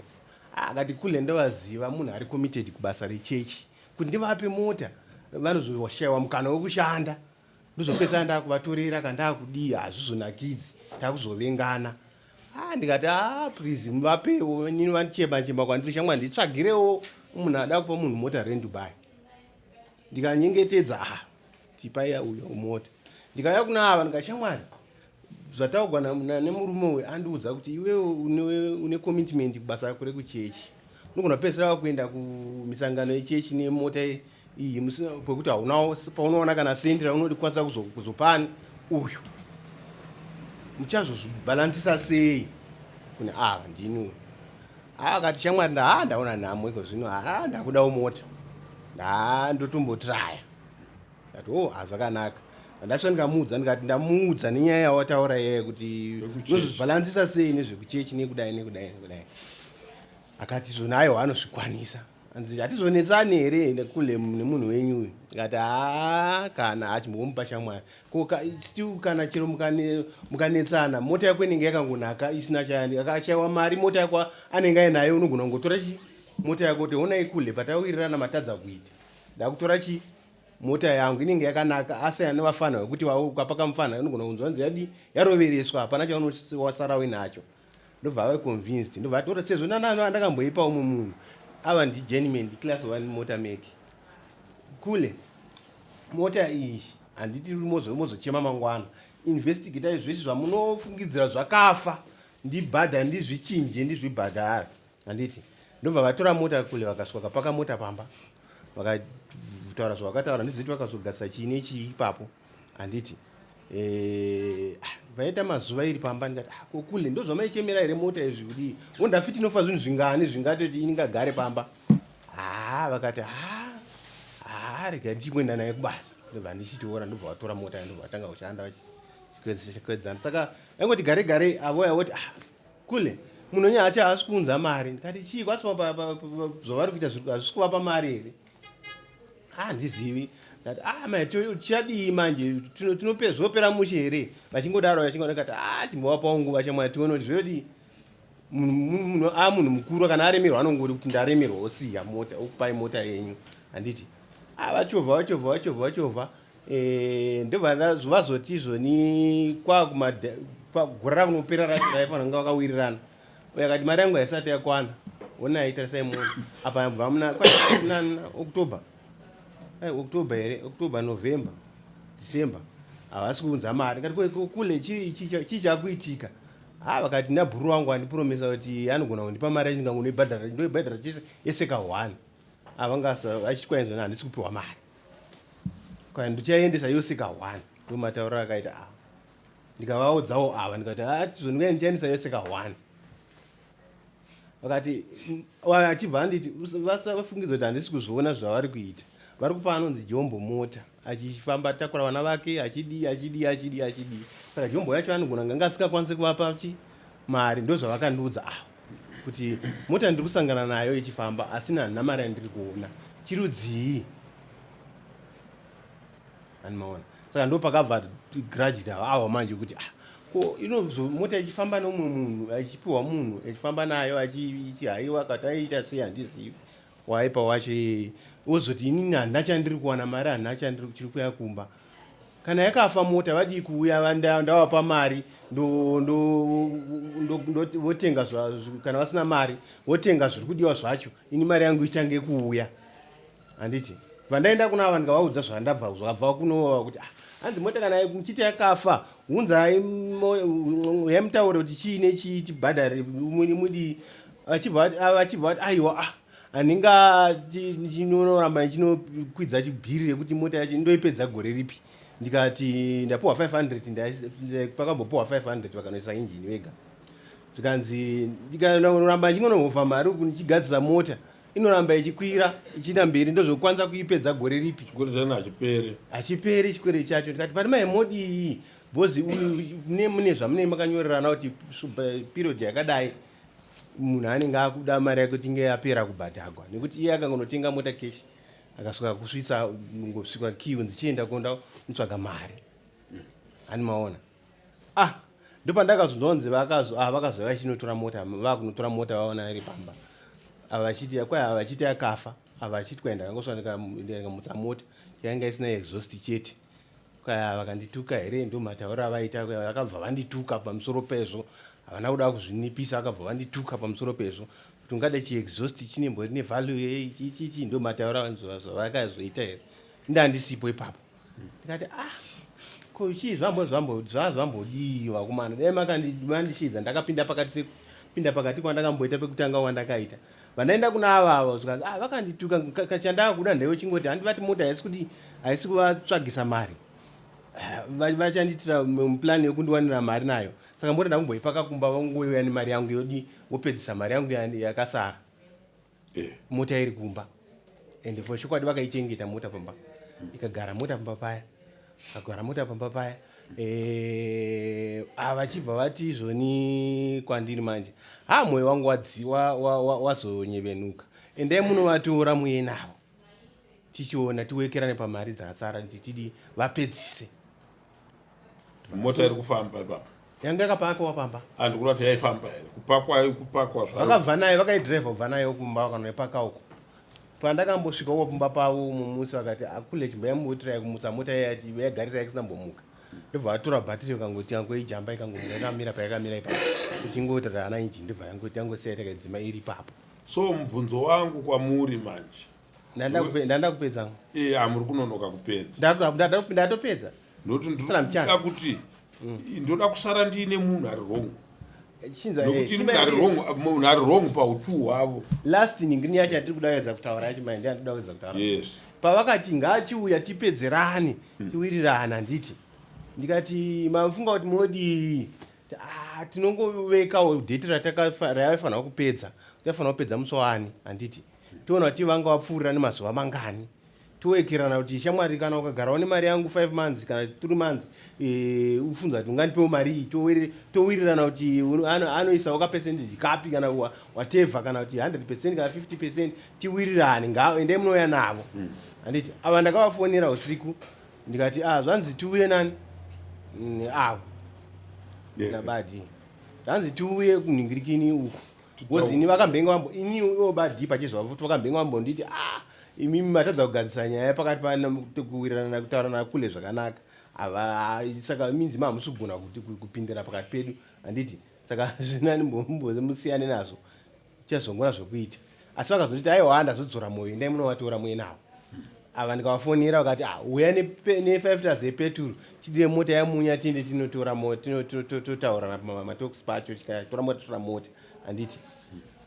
Ah, akati kule ndovaziva, munhu ari committed kubasa rechechi, kuti ndivape mota vanozoshayiwa mukana wekushanda, ndozopesana ndakuvatorera kana ndakudii, hazvizonakidzi, takuzovengana. Ah, ndikati ah, please muvapewo, nini vandichema chema kwandiri, shamwa nditsvagirewo munhu ada kupa munhu mota rent to buy. Ndikanyengetedza, ah, tipai uyo mota. Ndikauya kuna ava ndikati, shamwari, zvataugwa nemurume uyu, andiudza kuti iwewe une commitment kubasa rako rekuchechi, unogona kupedzisira wakuenda kumisangano yechechi nemota iyi musina pekuti haunawo paunoona kana sendi raunokwanisa kuzopani uyu, muchazozvibhalansisa sei kune ava? Ndini uyu. Akati shamwari, nda ndaona nhamo iko zvino, ha, ndakudawo mota, nda ndotombotraya. Ndati o hazvakanaka. Ndasvika ndikamuudza, ndikati ndamuudza nenyaya yawataura iyeye kuti Yekuchechi. unozvibhalansisa sei nezvekuchechi nekudai nekudai nekudai. Akati zvona aiwa, anozvikwanisa. Anzi hatizonetsani here nekule nemunhu wenyu uyu? Ndikati haa, kana achimbomupa shamwari ko still kana chero mukanetsana, mota yako inenge yakangonaka isina chayani, akashaiwa mari, mota yako anenge ainayo, unogona kungotora chi mota yako kuti honai kule, patawirirana matadza kuita, ndakutora chi mota yangu, inenge yakanaka. Asiyana nevafana vekuti ukapa kamufana unogona kunzwa nzi yadi yarovereswa, hapana chaunowasara uinacho. Ndobva ave convinced, ndobva atora sezvo nana ndakamboipa umwe munhu. Ava ndijourneyman class 1 motor make kule mota iyi, handiti mozochema mangwana. Investigatai zvese zvamunofungidzira zvakafa, ndibhadha, ndizvichinje, ndizvibhadhara, handiti? Ndobva vatora mota kule, vakasvika vakapaka mota pamba, vakataura zvavakataura, ndizoti vakazogadzisa chii nechii ipapo, handiti? Ah, vaita mazuva iri pamba, ndikati ah, ko kule ndo zvamaichemera here mota izvi kudii? Honda Fit inofa zvinhu zvingani zvingatoti iningagare pamba? Ah, vakati ah, ah, rega ndichimboenda naye kubasa. Ndobva ndichitiora, ndobva vatora mota, ndobva vatanga kushanda vachikwedzana. Saka aingoti gare gare avoya voti ah, kule munhu onye hachi haasi kuunza mari. Ndikati chii kwasi zvavari kuita hazvisi kuvapa mari here? Handizivi. Ndati ah, mai tichadii manje, zvopera mushe here? Vachingodaro vachingodaro, ndikati ah, chimbovapawo nguva chamwari tione kuti zvodii. Munhu a munhu mukuru kana aremerwa anongori kuti ndaremerwa, osiya mota, okupai mota yenyu, handiti? Ah, vachovha vachovha vachovha vachovha, ndobva vazoti izvoni kwakugore rakunopera racho raifanira kunge vakawirirana. Uyo akati mari yangu haisati yakwana, onai, tarisai muone apa, bva muna October, October here, October, November, December, havasi kuunza mari. Ngati kule chii chakuitika? Ha, vakati nabhuru wangu andipromisa kuti anogona kundipa mari yacho, ndingangonoibhadhara, ndoibhadhara chese yese ka one. Avangasa vachiti kwainzona handisi kupiwa mari. Kwai ndichaendesa yose ka one. Ndomatauriro akaita ava. Ndikavaudzawo ava ndikati hatizondikai ndichaendesa yose ka one. Vakati achibva anditi vasafungidzwa kuti handisi kuzviona zvavari kuita. Vari kupa anonzi Jombo mota achifamba atakura vana vake achidii achidii achidii achidii. Saka Jombo yacho anogona kunge anga asingakwanisi kuvapa chi mari ndozvavakandiudza ava kuti mota ndiri kusangana nayo ichifamba asi handina mari yandiri kuona. Chirudzii? Animaona. Saka ndo pakabva grudge ravo awa manje kuti ah ko inozo mota ichifamba neumwe munhu achipiwa munhu achifamba nayo achihaiwa kati aiita sei handizivi waipa wacho iyeye wozoti inini handina chandiri kuwana mari handina chandiri chiri kuya kumba kana yakafa mota vadii kuuya ndavapa mari votenga kana vasina mari votenga zviri kudiwa zvacho ini mari yangu ichange kuuya handiti vandaenda kuna ava ndikavaudza zvandabva zvakabva kunova kuti ah, hanzi mota kana muchiti yakafa hunzai yamutaure kuti chii nechii tibhadhare mudii vachibva vati aiwa ah handingati ndichinoramba ndichinokwidza chibhiri rekuti mota yacho ndoipedza gore ripi ndikati ndapiwa 500 pakambopiwa 500 vakanoisa injini vega zvikanzi ndikaramba ndichingonohova mari uku ndichigadzisa mota inoramba ichikwira ichienda mberi ndozvokwanisa kuipedza gore ripi chikwereti chani hachiperi hachiperi chikwereti chacho ndikati pane mai modii bhozi mune mune zvamunenge makanyorerana kuti period yakadai munhu anenge akuda mari yake kuti inge yapera kubhadhagwa nekuti iye akangonotenga mota keshi akasvika kusvitsa ngosvika kiu nzichienda konda kutsvaga mari hani maona ah ndopandakazonzwa kunzi vakazo ah vakazouya vachinotora mota vakunotora mota vaona iri pamba avachiti kwai avachiti akafa avachiti kwai ndakangoswa ndikamutsa mota yainga isina exhaust chete kwai vakandituka here ndomatauriro avaita vakabva vandituka pamusoro pezvo havana kuda kuzvinipisa vakabva vandituka pamusoro pezvo kuti ungada chiexhaust chinembori nevalue yei chichichi ndomatauriro zvavakazoita here ndandisipo ipapo ndikati ah ko chii zvambo zvambo zvazvambodii vakomana dai makandishiidza ndakapinda pakati sekupinda pakati kwandakamboita pekutanga wandakaita vandaenda kuna ava ava zvikanzi ah vakandituka chandakuda ndaiwe chingoti handivati mota haisi kudii haisi kuvatsvagisa mari ah, vachandiitira plan yekundiwanira mari nayo saka mota ndakumboipaka kumba vangouya nemari yangu yodii vopedzisa mari yangu yakasara eh. mota iri kumba and for chokwadi vakaichengeta mota pamba ikagara mota pamba paya akagara mota pamba paya eh, ah, vachibva vati izvoni kwandiri manje ha mwoyo wangu wazonyevenuka endai munovatora muye navo tichiona tiwekerane pamari dzakasara titidi vapedzise Mota iri kufamba ipapo. Yanga yakapakwa pamba. Andikura kuti yaifamba here. Kupakwa kupakwa zvayo. Vakabva nayo vakaidrive kubva nayo kumba vakanoipaka uko. Pandakambosvika uko pamba pavo mumusi vakati akule chimbo yambotirai kumutsa mota yagarisa yakisina mbomuka. Ndobva vatora bhatiri vakangoti yangoijamba ikangomuka yakamira payakamira ipapo. Ichingoti rana injini ndobva yangoti yangosiya takaidzima iri ipapo. So mubvunzo wangu kwamuri manje. Ndanda kupedza. Eh, amuri kunonoka kupedza. Ndatopedza. Ndokuti ndinoda kuti mm. ndoda kusara ndiine munhu ari wrong. Nokuti munhu ari wrong pautu hwavo. Last ningini yacho yatiri kuda kuedza kutaura yacho mai ndiyo yandinoda kuedza kutaura. Yes. Pavakati ngaachiuya tipedzerane mm. tiwirirane handiti. Ndikati mafunga kuti modii? Ah, tinongovekawo date rataifanira kupedza. Taifanira kupedza musi wani handiti. Toona kuti vanga vapfuurira nemazuva mangani. Towekerana kuti shamwari kana ukagarawo nemari yangu 5 months kana 3 months eh, ufunza kuti ungandipewo mari iyi towirirana kuti anoisawo kapercentage kapi kana whatever kana kuti 100 percent kana 50 percent tiwirirane endai munouya navo mm. handiti ava ndakavafonera usiku ndikati ah, zvanzi tiuye nani mm, avo nabadi zvanzi tiuye kunhingirikini uku Because ini vakambenge vambo ini ivo badii pachizvavo futi vakambenge vambonditi ah imimi matadza kugadzisa nyaya pakati pakuwirirana kutaura nakule zvakanaka ava saka minzi mahamusi kugona kupindira pakati pedu handiti saka zvinani musiyane nazvo chazongona zvekuita asi vakazonditi aiwa ndazodzora mwoyo endai munovatora muye navo ava ndikavafonera vakati ah, uya ne5 tas yepeturu tidire mota yamunya tiende tinotora totaurana pamatox pacho tikatora mota tora mota handiti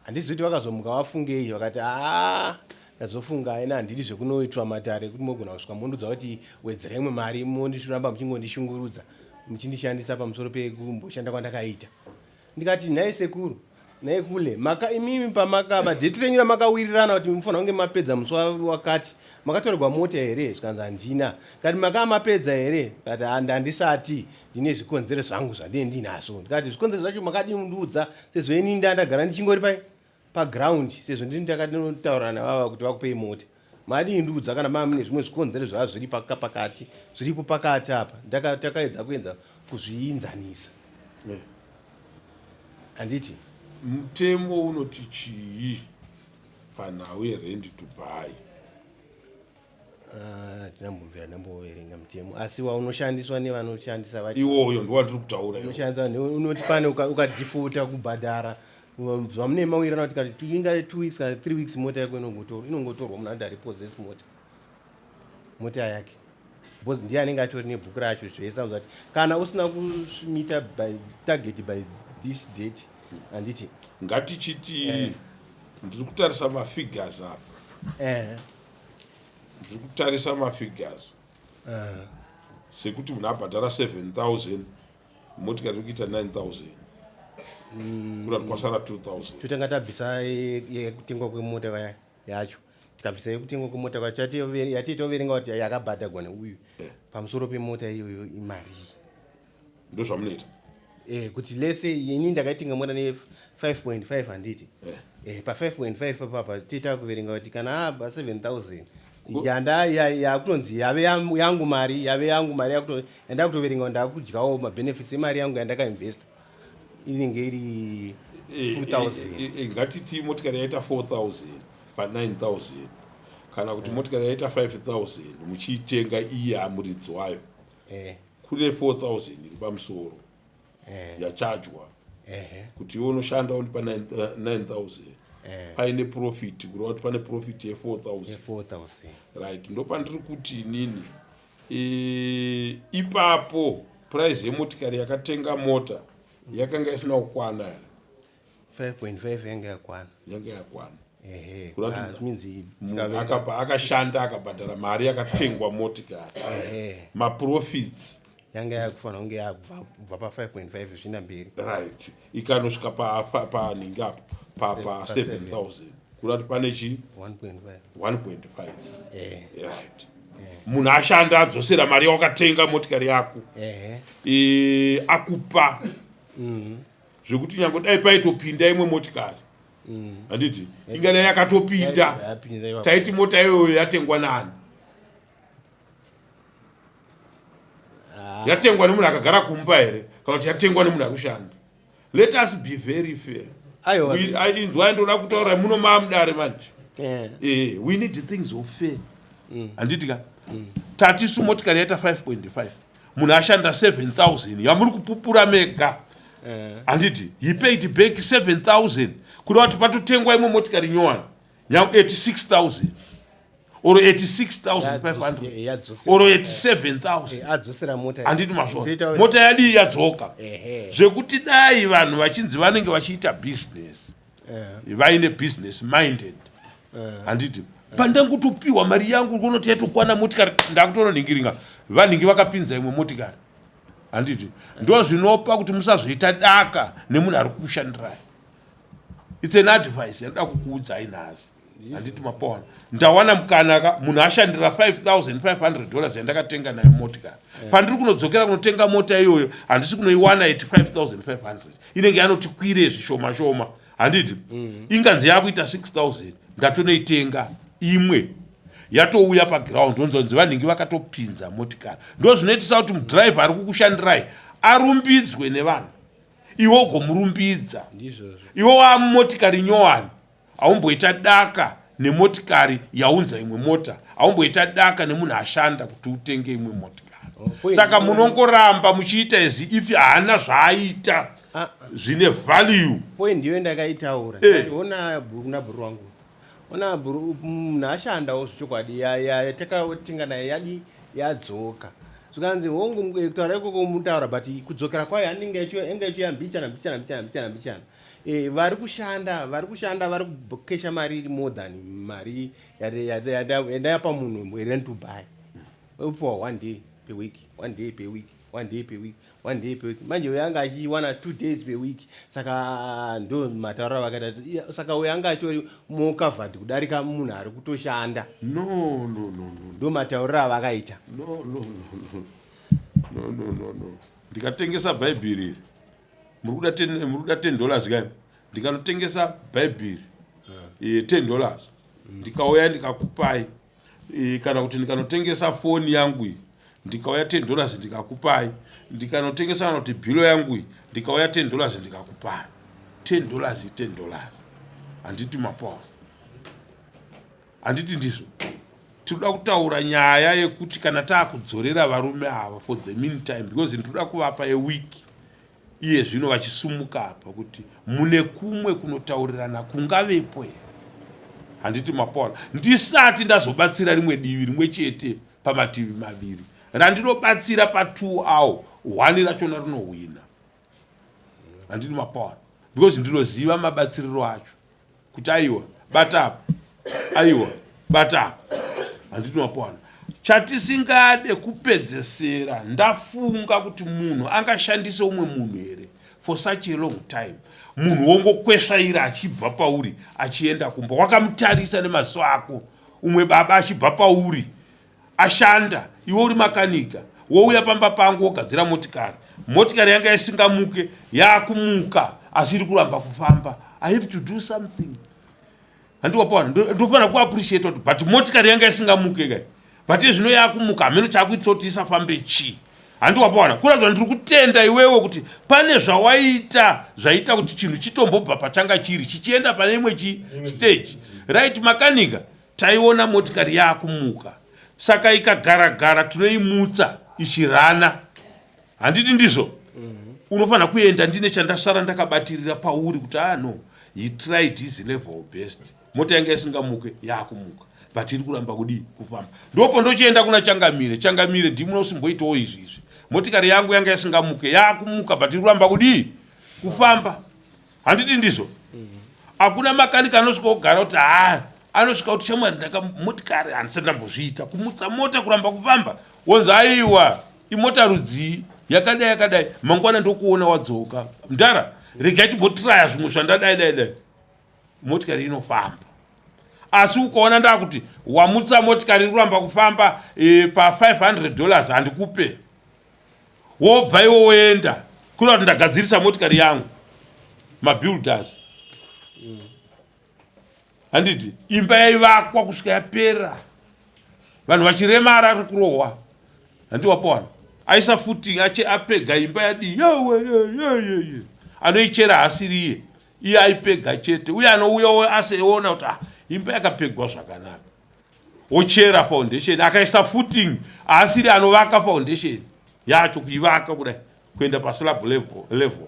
handizivi kuti vakazomuka vafungei vakati aa ah, Ndazofunga aina handidi zvekunoitwa matare ekuti mogona kusvika mondiudza kuti wedzera imwe mari mondiramba muchingondishungurudza muchindishandisa pamusoro pekumboshanda kwandakaita. Ndikati nhai sekuru, nhai kule, maka imimi pamaka padheti renyu ramakawirirana kuti mufanira kunge mapedza musi wakati makatorerwa mota here? Zvikanzi handina. Ndikati makaa mapedza here? Ndikati handisati ndine zvikonzero zvangu zvandine ndinazvo. Ndikati zvikonzero zvacho makadii mundiudza sezvo ini ndandagara ndichingori pai paground sezvo ndini ndakatotaura navava kuti vakupei mota madii ndiudza kana mava mune zvimwe zvikonzero zvava zviri pakati zviripo pakati apa takaedza kuedza kuzviinzanisa eh. handiti mutemo unoti chii panhau yerend to buy Ah, tinambobvira ndamboverenga mutemo asi waunoshandiswa nevanoshandisa vacho iwoyo ndowandiri kutaura unoshandisa unoti pane ukadefaulta kubhadhara zvamune mawirirana kuti kati inga two weeks kana three weeks mota yako inongotorwa munhu anoda repossess mota mota yake because ndiye anenge atori nebhuku racho zvese anoziva kuti kana usina kusmita by target by this date handiti ngatichiti eh. Ndiri kutarisa mafigures apa. Eh. Ndiri kutarisa mafigures. Eh. Sekuti munhu abhadhara 7000 motikari iri kuita 9000. Mm. Kurati kwasara 2000. Totanga tabvisa yekutengwa kwemota vaya yacho. Tikabvisa yekutengwa kwemota kwacho yatitoverenga kuti yakabhadhagwa neuyu. Eh. Pamusoro pemota iyoyo imarii. Ndozvamunoita. Eh, kuti lese ini ndakaitenga mota ne 5.5 handiti eh. Eh, pa 5.5 papapa toita kuverenga kuti kana aba 7000 yanda yakutonzi yave yangu mari yave yangu mari yandakutoverenga kuti ndakudyawo mabenefits emari yangu yandakainvesta inenge iri 2000 eh, eh, ngatiti motikari yaita 4000 pa 9000 kana kuti motikari yaita 5000 muchiitenga iye amuridzi wayo kune 4000 iri pamusoro eh. yachajwa eh. kuti iwe unoshanda undipa 9000 eh. paine profit kureva kuti pane profit ye4000 right ndopandiri kuti inini e, ipapo price yemotikari yakatenga mota yakanga isina kukwana here 5.5 yanga yakwana yanga yakwana ehe akabva akashanda akabhadhara mari yakatengwa motikari maprofits yanga yakufanira kunge yakubva pa 5.5 zvichienda mberi right ikanosvika panhingi apo pa 7000 kuda kuti pane chii 1.5 right munhu ashanda adzosera mari yawakatenga motikari yako akupa mm. zvekuti nyange dai paitopinda imwe motikari mm. handiti mm. ingadai yakatopinda taiti mota iyoyo yatengwa nani ah. yatengwa nemunhu akagara kumba here kana kuti yatengwa nemunhu ari kushanda let us be very fair inzwai ndoda kutaura muno maamudare manje eh. Eh, we need things of fair mm. handiti ka mm. tatisu motikari yaita 5.5 munhu ashanda 7000 yamuri kupupura mega eh. handiti he paid back 7000 kuda kuti patotengwa imwe motikari nyowani nyau 86000 or 86500 or 87000 handiti mazvona mota yadii yadzoka zvekuti dai vanhu vachinzi vanenge vachiita business eh. vaine business minded eh. handiti pandangotopiwa mari yangu kunoti yatokwana motikari ndakutononhingiringa vanhingi vakapinza imwe motikari handiti ndo zvinopa kuti musazoita daka nemunhu ari kukushandirai its an advice yandoda kukuudzai nhasi handiti mapawana ndawana mukana ka munhu ashandira 5500 dollars yandakatenga nayo motikari eh. pandiri kunodzokera kunotenga mota iyoyo handisi kunoiwana at 5500 inenge yanoti kwire zvishoma shoma handiti mm. inganzi yakuita 6000 ndatonoitenga imwe yatouya paground onzonzi vanhingi vakatopinza motikari ndo zvinoitisa kuti mudhiraivha ari kukushandirai arumbidzwe nevanhu iwe ugomurumbidza iwe wamumotikari nyowani Haumboita daka nemotikari yaunza imwe mota, haumboita daka nemunhu ashanda kuti utenge imwe motikari. Oh, Saka munongoramba muchiita as if haana zvaaita ah, ah. zvine value. Point ndiyo ndakaitaura. Eh. Ona bhuru na bhuru wangu. Ona bhuru munhu ashandawo zvechokwadi yatakatenga naye yadi yadzoka. Zvikanzi hongu kutaura ikoko mutaura but kudzokera kwayo anenge achiya mbichana mbichana mbichana mbichana mbichana. Eh, vari kushanda vari kushanda vari kukesha mari iri more than mari yandayapa munhu rent to buy. Opiwa one day per week, one day per week, one day per week, one day per week. Manje uyo anga achiwana 2 days per week, saka ndo matauriro avakaita. Saka uyo anga achitori more covered kudarika munhu ari kutoshanda. No, no, no, no. Ndo matauriro avakaita. No, no, no, no, no, no, no. Ndikatengesa bhaibheri iri, muri kuda $10 kai? Ndikanotengesa bhaibheri $10, ndikauya ndikakupai, kana kuti ndikanotengesa foni yangu iyi, ndikauya $10 ndikakupai, ndikanotengesa kana kuti bhilo yangu iyi, ndikauya $10 ndikakupai, $10, $10, handiti mapawa? Handiti ndizvo? Tinoda kutaura nyaya yekuti kana taakudzorera varume ava for the meantime, because ndinoda kuvapa a week iye zvino vachisumuka apa, kuti mune kumwe kunotaurirana kungavepo here, handiti mapaona? Ndisati ndazobatsira rimwe divi rimwe chete pamativi maviri randinobatsira pa2 awo, one rachona rinohwina, handiti mapaona? Because ndinoziva mabatsiriro acho kuti aiwa, bata apa, aiwa, bata apa, handiti mapaona? Chatisingade kupedzesera ndafunga kuti munhu angashandise umwe munhu here for such a long time, munhu wongokwesvaira achibva pauri achienda kumba wakamutarisa nemaziso ako, umwe baba achibva pauri ashanda, iwe uri makanika, wouya pamba pangu wogadzira motikari, motikari yanga isingamuke yaakumuka asi iri kuramba kufamba. I have to do something, handiwapawana? Ndofanira kuappreciate kuti but motikari yanga isingamuke kai, but zvino yaakumuka, hameno chaakuitisa kuti isafambe chii, handiwapawana? Kuratidza ndiri kutenda iwewe kuti pane zvawaita zvaita kuti chinhu chitombobva pachanga chiri chichienda pane imwe chi stage, right? Makanika, taiona motikari yaakumuka, saka ikagaragara tinoimutsa ichirana, handiti ndizvo? Unofanira kuenda ndine chandasara ndakabatirira pauri kuti ah no, he tried his level best. Mota yanga isingamuke yaakumuka, but iri kuramba kudii? Kufamba. Ndopo ndochienda kuna Changamire. Changamire, ndimunosimboitawo izvi izvi, motikari yangu yanga isingamuke yaakumuka, but iri kuramba kudii? Kufamba, handiti ndizvo? Hakuna makanika anosvika kugara kuti ha, anosvika kuti shamwari, ndaka motikari handisati ndambozviita kumutsa mota kuramba kufamba, wonzi aiwa, imota rudzii yakadai yakadai, mangwana ndokuona wadzoka, mudhara, regai timbotiraya zvimwe zvandadai dai dai, motikari inofamba. Asi ukaona ndakuti wamutsa motikari iri kuramba kufamba pa$500 handikupe, wobva iwo woenda kuda kuti ndagadzirisa motikari yangu, mabuilders, handiti? Imba yaivakwa kusvika yapera, vanhu vachiremara, ari kurohwa, handi wapawana? Aisa futi ache apega imba yadii, yeweyeyeye, anoichera hasiriye iye, aipega chete. Uye anouya aseona kuti ah, imba yakapegwa zvakanaka, ochera foundation, akaisa footing, haasiri anovaka foundation yacho, kuivaka kudai kuenda paslab level,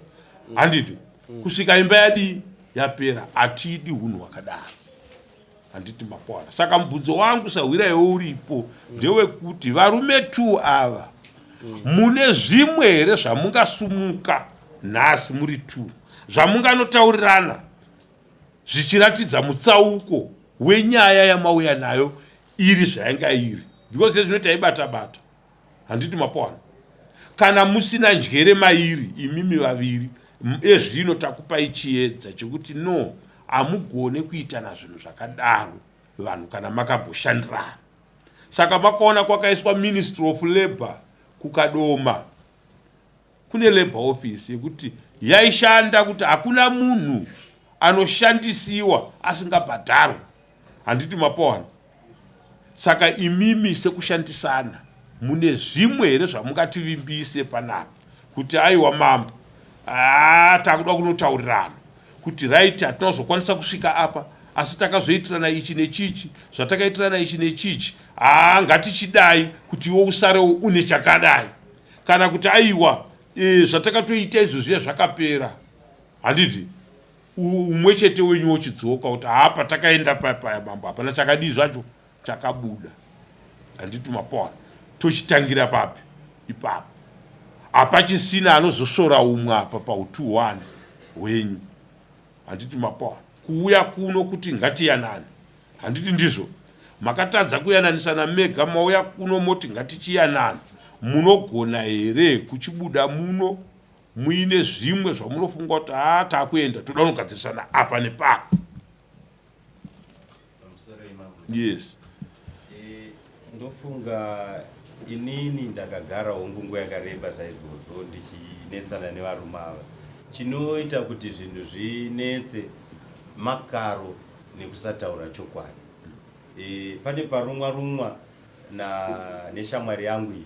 handiti? Kusvika imba yadii? Yapera. Hatidi unhu hwakadaro, handiti mapwana? Saka mubvunzo wangu sahwira iwe uripo ndewekuti varume two ava, mune zvimwe here zvamungasumuka nhasi muri two zvamunganotaurirana zvichiratidza mutsauko wenyaya yamauya nayo iri zvayanga iri? Because ezvino taibata bata, handiti mapwana? Kana musina njere mairi imimi vaviri, ezvino takupai chiedza chekuti no, hamugone kuitana zvinhu zvakadaro vanhu kana makamboshandirana. Saka makaona kwakaiswa Ministry of Labour kuKadoma, kune labour office yekuti yaishanda kuti hakuna munhu anoshandisiwa asingabhadharwa, handiti mapowana? Saka imimi sekushandisana mune zvimwe here zvamungativimbise panapa kuti aiwa mambo, aa, takuda kunotaurirana kuti right, hatina kuzokwanisa kusvika apa, asi takazoitirana ichi nechichi, zvatakaitirana ichi nechichi, haa, ngatichidai kuti iwe usarewo une chakadai, kana kuti aiwa, zvatakatoita izvo zviya zvakapera, handiti? Umwe chete wenyu wochidzoka kuti haa, patakaenda paya, mambo, hapana chakadii zvacho chakabuda, handiti mapona? Tochitangira papi ipapo? Hapachisina anozosvora umwe apa pau2 1 hwenyu. Handiti mapawa kuuya kuno kuti ngatiyanane? Handiti ndizvo? Makatadza kuyananisana mega, mauya kuno moti ngatichiyanana. Munogona here kuchibuda muno muine zvimwe zvamunofunga kuti haa takuenda toda kunogadzirisana apa nepapa? Yes. Eh, ndofunga inini ndakagara hongu nguva yakareba saizvozvo ndichinetsana nevarume ava. Chinoita kuti zvinhu zvinetse makaro nekusataura chokwadi. E, pane parumwa rumwa na neshamwari yangu iyi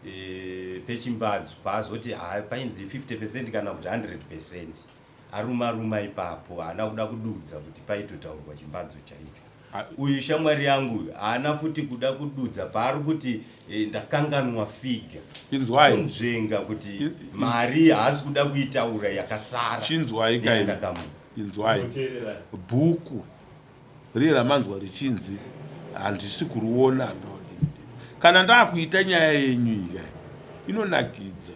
e, pechimbadzo paazoti ha painzi 50 percent kana kuti 100 percent aruma ruma ipapo haana kuda kududza kuti paitotaurwa chimbadzo chaicho. Uyu shamwari yangu uyu haana futi kuda kududza paari kuti e, ndakanganwa figa. Inzwai. Kunzvenga kuti mari haasi kuda kuitaura yakasara. Chinzwai kaini. Inzwai. Bhuku riye ramanzwa richinzi handisi kuriona ndodii. Kana ndakuita nyaya yenyu iyi inonakidza.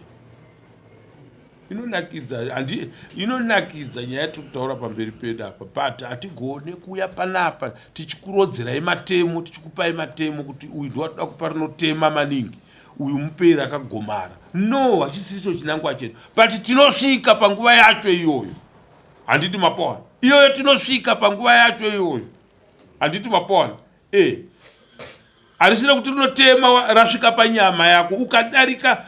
Inonakidza handi inonakidza nyaya yatiri kutaura pamberi pedu apa but hatigone kuuya panapa tichikurodzerai matemo tichikupai matemo kuti uyu ndiwatoda kupa rinotema maningi uyu mupei rakagomara no hachisicho chinangwa chedu but tinosvika panguva yacho iyoyo handiti mapona iyoyo tinosvika panguva yacho iyoyo handiti mapona e eh. harisina kuti rinotema rasvika panyama yako ukadarika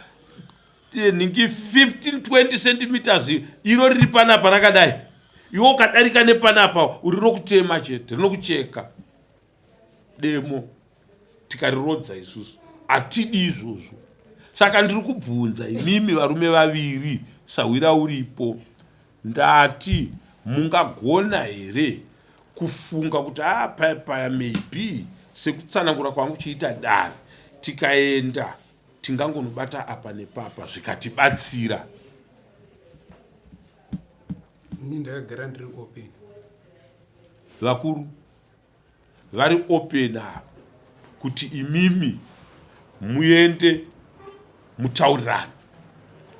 eh, nhingi 15 20 centimeters iro riri panapa rakadai iwe ukadarika nepanapa uri rokutema chete rinokucheka demo tikarirodza isusu hatidi izvozvo saka ndiri kubvunza imimi varume vaviri sahwira uripo ndati mungagona here kufunga kuti a ah, paya paya maybe sekutsanangura kwangu chiita dare tikaenda tingangonobata apa nepapa zvikatibatsira. Ini ndakagara ndiri open. Vakuru vari open ava kuti imimi muende mutaurirane.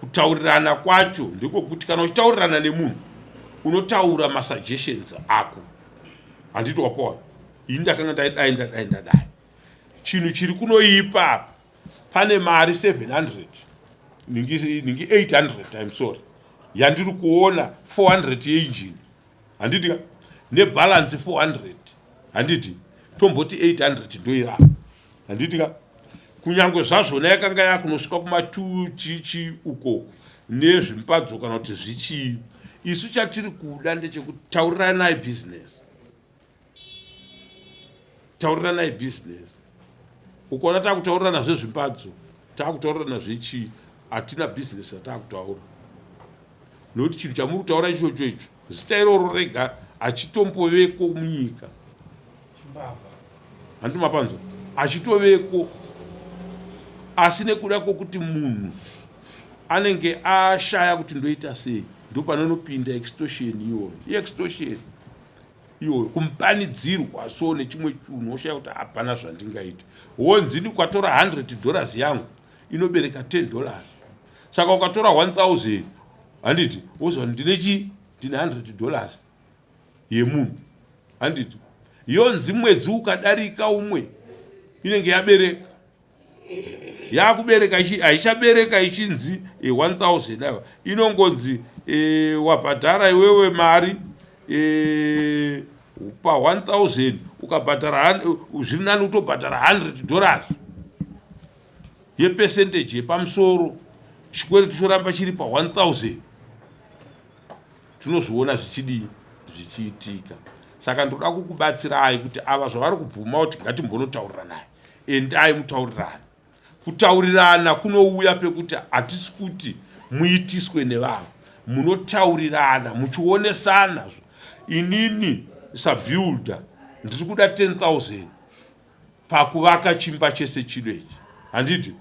Kutaurirana kwacho ndekwekuti kana uchitaurirana nemunhu unotaura masuggestions ako. Handiti wapaona? Ini ndakanga ndadai ndadai ndadai. Chinhu chiri kunoipa apa pane mari 700 ningi 800 im sorry yandiri kuona 400 yeinjini handiti ka nebalance 400 handiti tomboti 800 ndoirapa handiti ka kunyange zvazvona yakanga yakunosvika kuma 2 chichi uko nezvimpadzo kana kuti zvichii isu chatiri kuda ndechekuti tauriranai business tauriranai business ukaona takutaurirana zvezvimbadzo takutaurirana zvechii hatina business ratakutaura nokuti chinhu chamuri kutaura ichocho icho zita iroro rega achitomboveko munyika handiti mapanzwa achitoveko asi nekuda kwokuti munhu anenge ashaya kuti ndoita sei ndopanonopinda extortion iyoyo iextortion iyoyo kumupanidzirwa so nechimwe chunhu woshaya kuti hapana zvandingaita wonzi ndikatora 100 dollars yangu inobereka 10 dollars saka ukatora 1000 handiti wozwa ndine chii ndine 100 dollars yemunhu handiti yonzi mwedzi ukadarika umwe inenge yabereka yakubereka haichabereka ichinzi 1000 aiwa inongonzi e, wabhadhara iwewe mari e, pa 1000 ukabhadhara zviri nani kutobhadhara 100 dollars yepercentage yepamusoro chikwereti choramba chiri pa 1000 tinozviona zvichidii zvichiitika saka ndoda kukubatsirai kuti ava zvavari kubvuma kuti ngatimbonotauriranayo endai mutaurirane kutaurirana kunouya pekuti hatisi kuti muitiswe nevanhu munotaurirana muchionesana inini sabuilder ndiri kuda 10000 pakuvaka chimba chese chino ichi handiti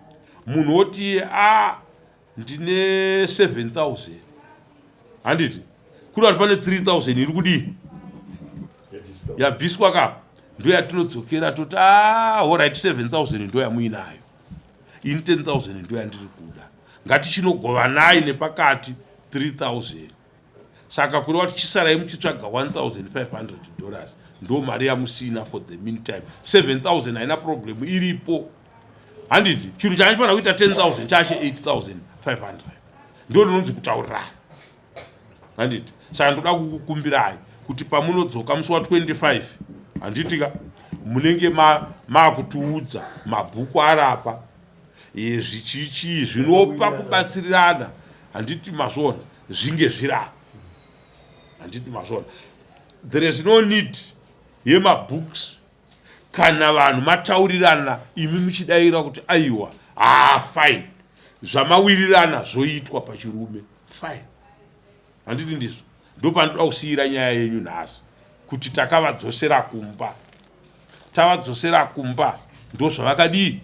munhu woti a ah, ndine 7000 handiti kuri vati pane 3000 iri kudii yabviswa ka ndo yatinodzokera toti ah, horit 7000 ndo yamuinayo ini 10000 ndo yandiri kuda ngatichinogovanayi nepakati 3000. Saka kureva kuti chisarai muchitsvaga 1500 dollars ndo mari yamusina for the meantime. 7000 haina problem iripo. Handiti chinhu chachifanira kuita 10000 chache 8500 ndo rinonzi kutaurirana. Handiti saka ndoda kukukumbirai kuti pamunodzoka musi wa 25 handitika munenge makutiudza mabhuku arapa zvichichii zvinopa kubatsirirana handiti mazviona zvinge zvirapa handiti mazviona there is no need yemabooks kana vanhu mataurirana imi muchidaira kuti aiwa haa fine zvamawirirana zvoitwa pachirume fine handiti ndizvo ndopandinoda kusiyira nyaya yenyu nhasi kuti takavadzosera kumba tavadzosera kumba ndozvavakadii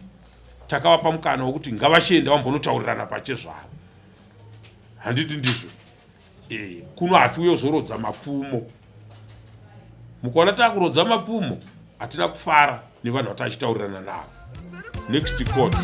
takavapa mukana wekuti ngavachienda vambonotaurirana pachezvavo handiti ndizvo e, kuno hatiuye kuzorodza mapfumo mukaona takurodza mapfumo hatina kufara nevanhu vatachitaurirana navo next court.